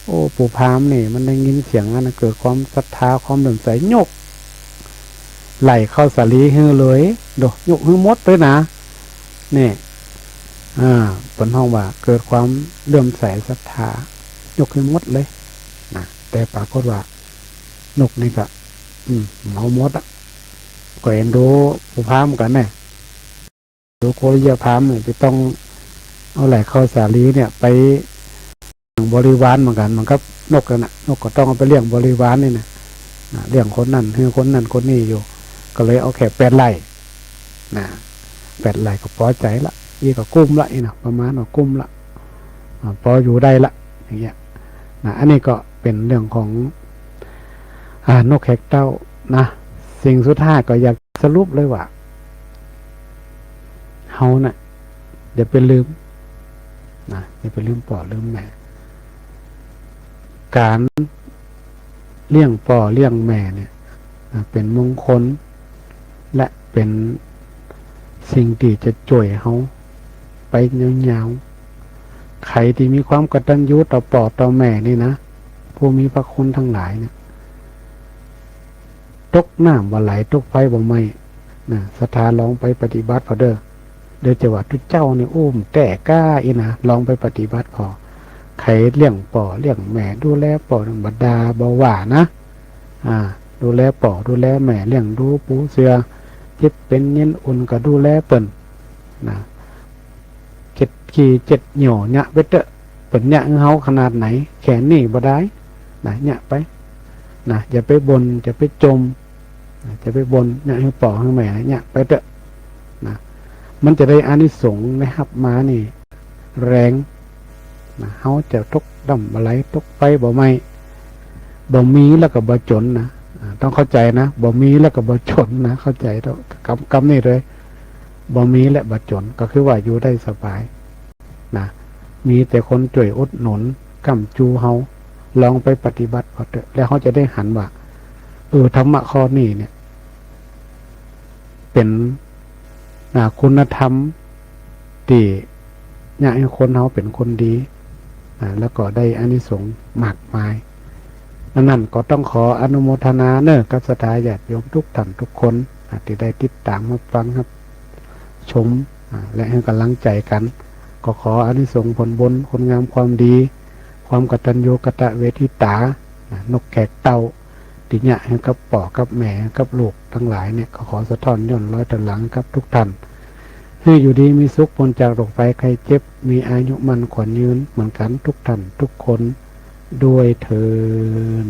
โอ้ ปู่พราหมณ์นี่มันได้ยินเสียงอันนั้น เกิดความศรัทธา ความเลื่อมใส ยกไหล่ข้าวสาลีหื้อเลย โด ยกหื้อหมดเลยนะ นี่ อ่า เปิ้นฮ้องว่าเกิดความเลื่อมใสศรัทธา ยกหื้อหมดเลย น่ะ แต่ปรากฏว่า นกนี่ก็ อืม เมาหมดอะ ก็เอ็นดูปู่พราหมณ์กั๋นแน่ ดูโกริยะพราหมณ์เนี่ย จะต้องเอาไหล่ข้าวสาลีเนี่ย ไปเลี้ยงบริวารเหมือนกั๋น เหมือนกับนกนั่นน่ะ นกก็ต้องเอาไปเลี้ยงบริวารนี่นะ น่ะ เลี้ยงคนนั้น หื้อคนนั้นคนนี้อยู่ ก็เลยเอาแค่แปดไหล่ น่ะ แปดไหล่ก็ปอใจ๋ละ อี้ก็กุ้มละ อี้นะ ประมาณว่ากุ้มละ อ่า ปออยู่ได้ละ อย่างเงี้ย น่ะ อันนี้ก็เป๋นเรื่องของ อ่า นกแขกเต้านะ สิ่งสุดท้ายก็อยากสรุปเลยว่า เฮาน่ะ อย่าไปลืมนะ อย่าไปลืมป้อลืมแม่ ก๋านเลี้ยงป้อเลี้ยงแม่เนี่ย อ่า เป๋นมงคล และเป๋นสิ่งตี้จะจ้วยเฮาไปยาวๆ ใผตี้มีความกตัญญูต่อป้อต่อแม่นี่นะ ผู้มีพระคุณตังหลายเนี่ย ตกน้ำบ่ไหล ตกไฟบ่ไหม้ นะ ศรัทธาลองไปปฏิบัติผ่อเต๊อะ เดี๋ยวจะว่าตุ๊เจ้านี่อู้มแต๊ก้าอี้นะ ลองไปปฏิบัติผ่อ ใผเลี้ยงป้อเลี้ยงแม่ ดูแลป้อ บ่ด่าบ่ว่านะ อ่า ดูแลป้อดูแลแม่ เลี้ยงดูปูเสื่อ เจ็บเป๋นเย็นอุ่นก็ดูแลเปิ้น นะ เจ็ดขี้เจ็ดเยี่ยวเยียะไปเต๊อะ เปิ้นเยียะหื้อเฮาขนาดไหน แค่นี้บ่ได้ นะ เยียะไป นะ อย่าไปบ่น อย่าไปจ่ม นะ อย่าไปบ่น เยียะหื้อป้อหื้อแม่ เยียะไปเต๊อะ นะ มันจะได้อานิสงส์ได้ฮับมานี่ แรง นะ เฮาจะตกน้ำบ่ไหล ตกไฟบ่ไหม้ บ่มีแล้วก็บ่จ๋นนะ อ่า ต้องเข้าใจ๋นะ บ่มีแล้วก็บ่จ๋นนะ เข้าใจ๋เต๊อะ กำ กำนี้เลย บ่มีและบ่จ๋น ก็คือว่าอยู่ได้สบาย นะ มีแต่คนจ้วยอุดหนุน ค้ำจูเฮา ลองไปปฏิบัติผ่อเต๊อะ แล้วเฮาจะได้หันว่า เออ ธรรมะข้อนี้เนี่ย เป๋น อ่า คุณธรรมตี้ เยียะหื้อคนเฮาเป๋นคนดี อ่า แล้วก็ได้อานิสงส์มากมาย อันนั้นก็ต้องขออนุโมทนาเน่อ กับศรัทธาญาติโยมทุกท่านทุกคน อ่า ตี้ได้ติดต๋ามรับฟังรับชม อ่า และหื้อก๋ำลังใจ๋กั๋น ก็ขออานิสงส์ผลบุญ คุณงามความดี ความกตัญญูกตเวทิตา อ่า นกแขกเต้า ตี้เยียะหื้อกับป้อกับแม่ กับลูกตังหลายเนี่ย ก็ขอสะท้อนย้อนรอยต๋ามหลังกับทุกท่าน หื้ออยู่ดีมีสุข ป๊นจากโรคภัยไข้เจ็บ มีอายุมั่นขวัญยืนเหมือนกั๋นทุกท่านทุกคนด้วยเทอญ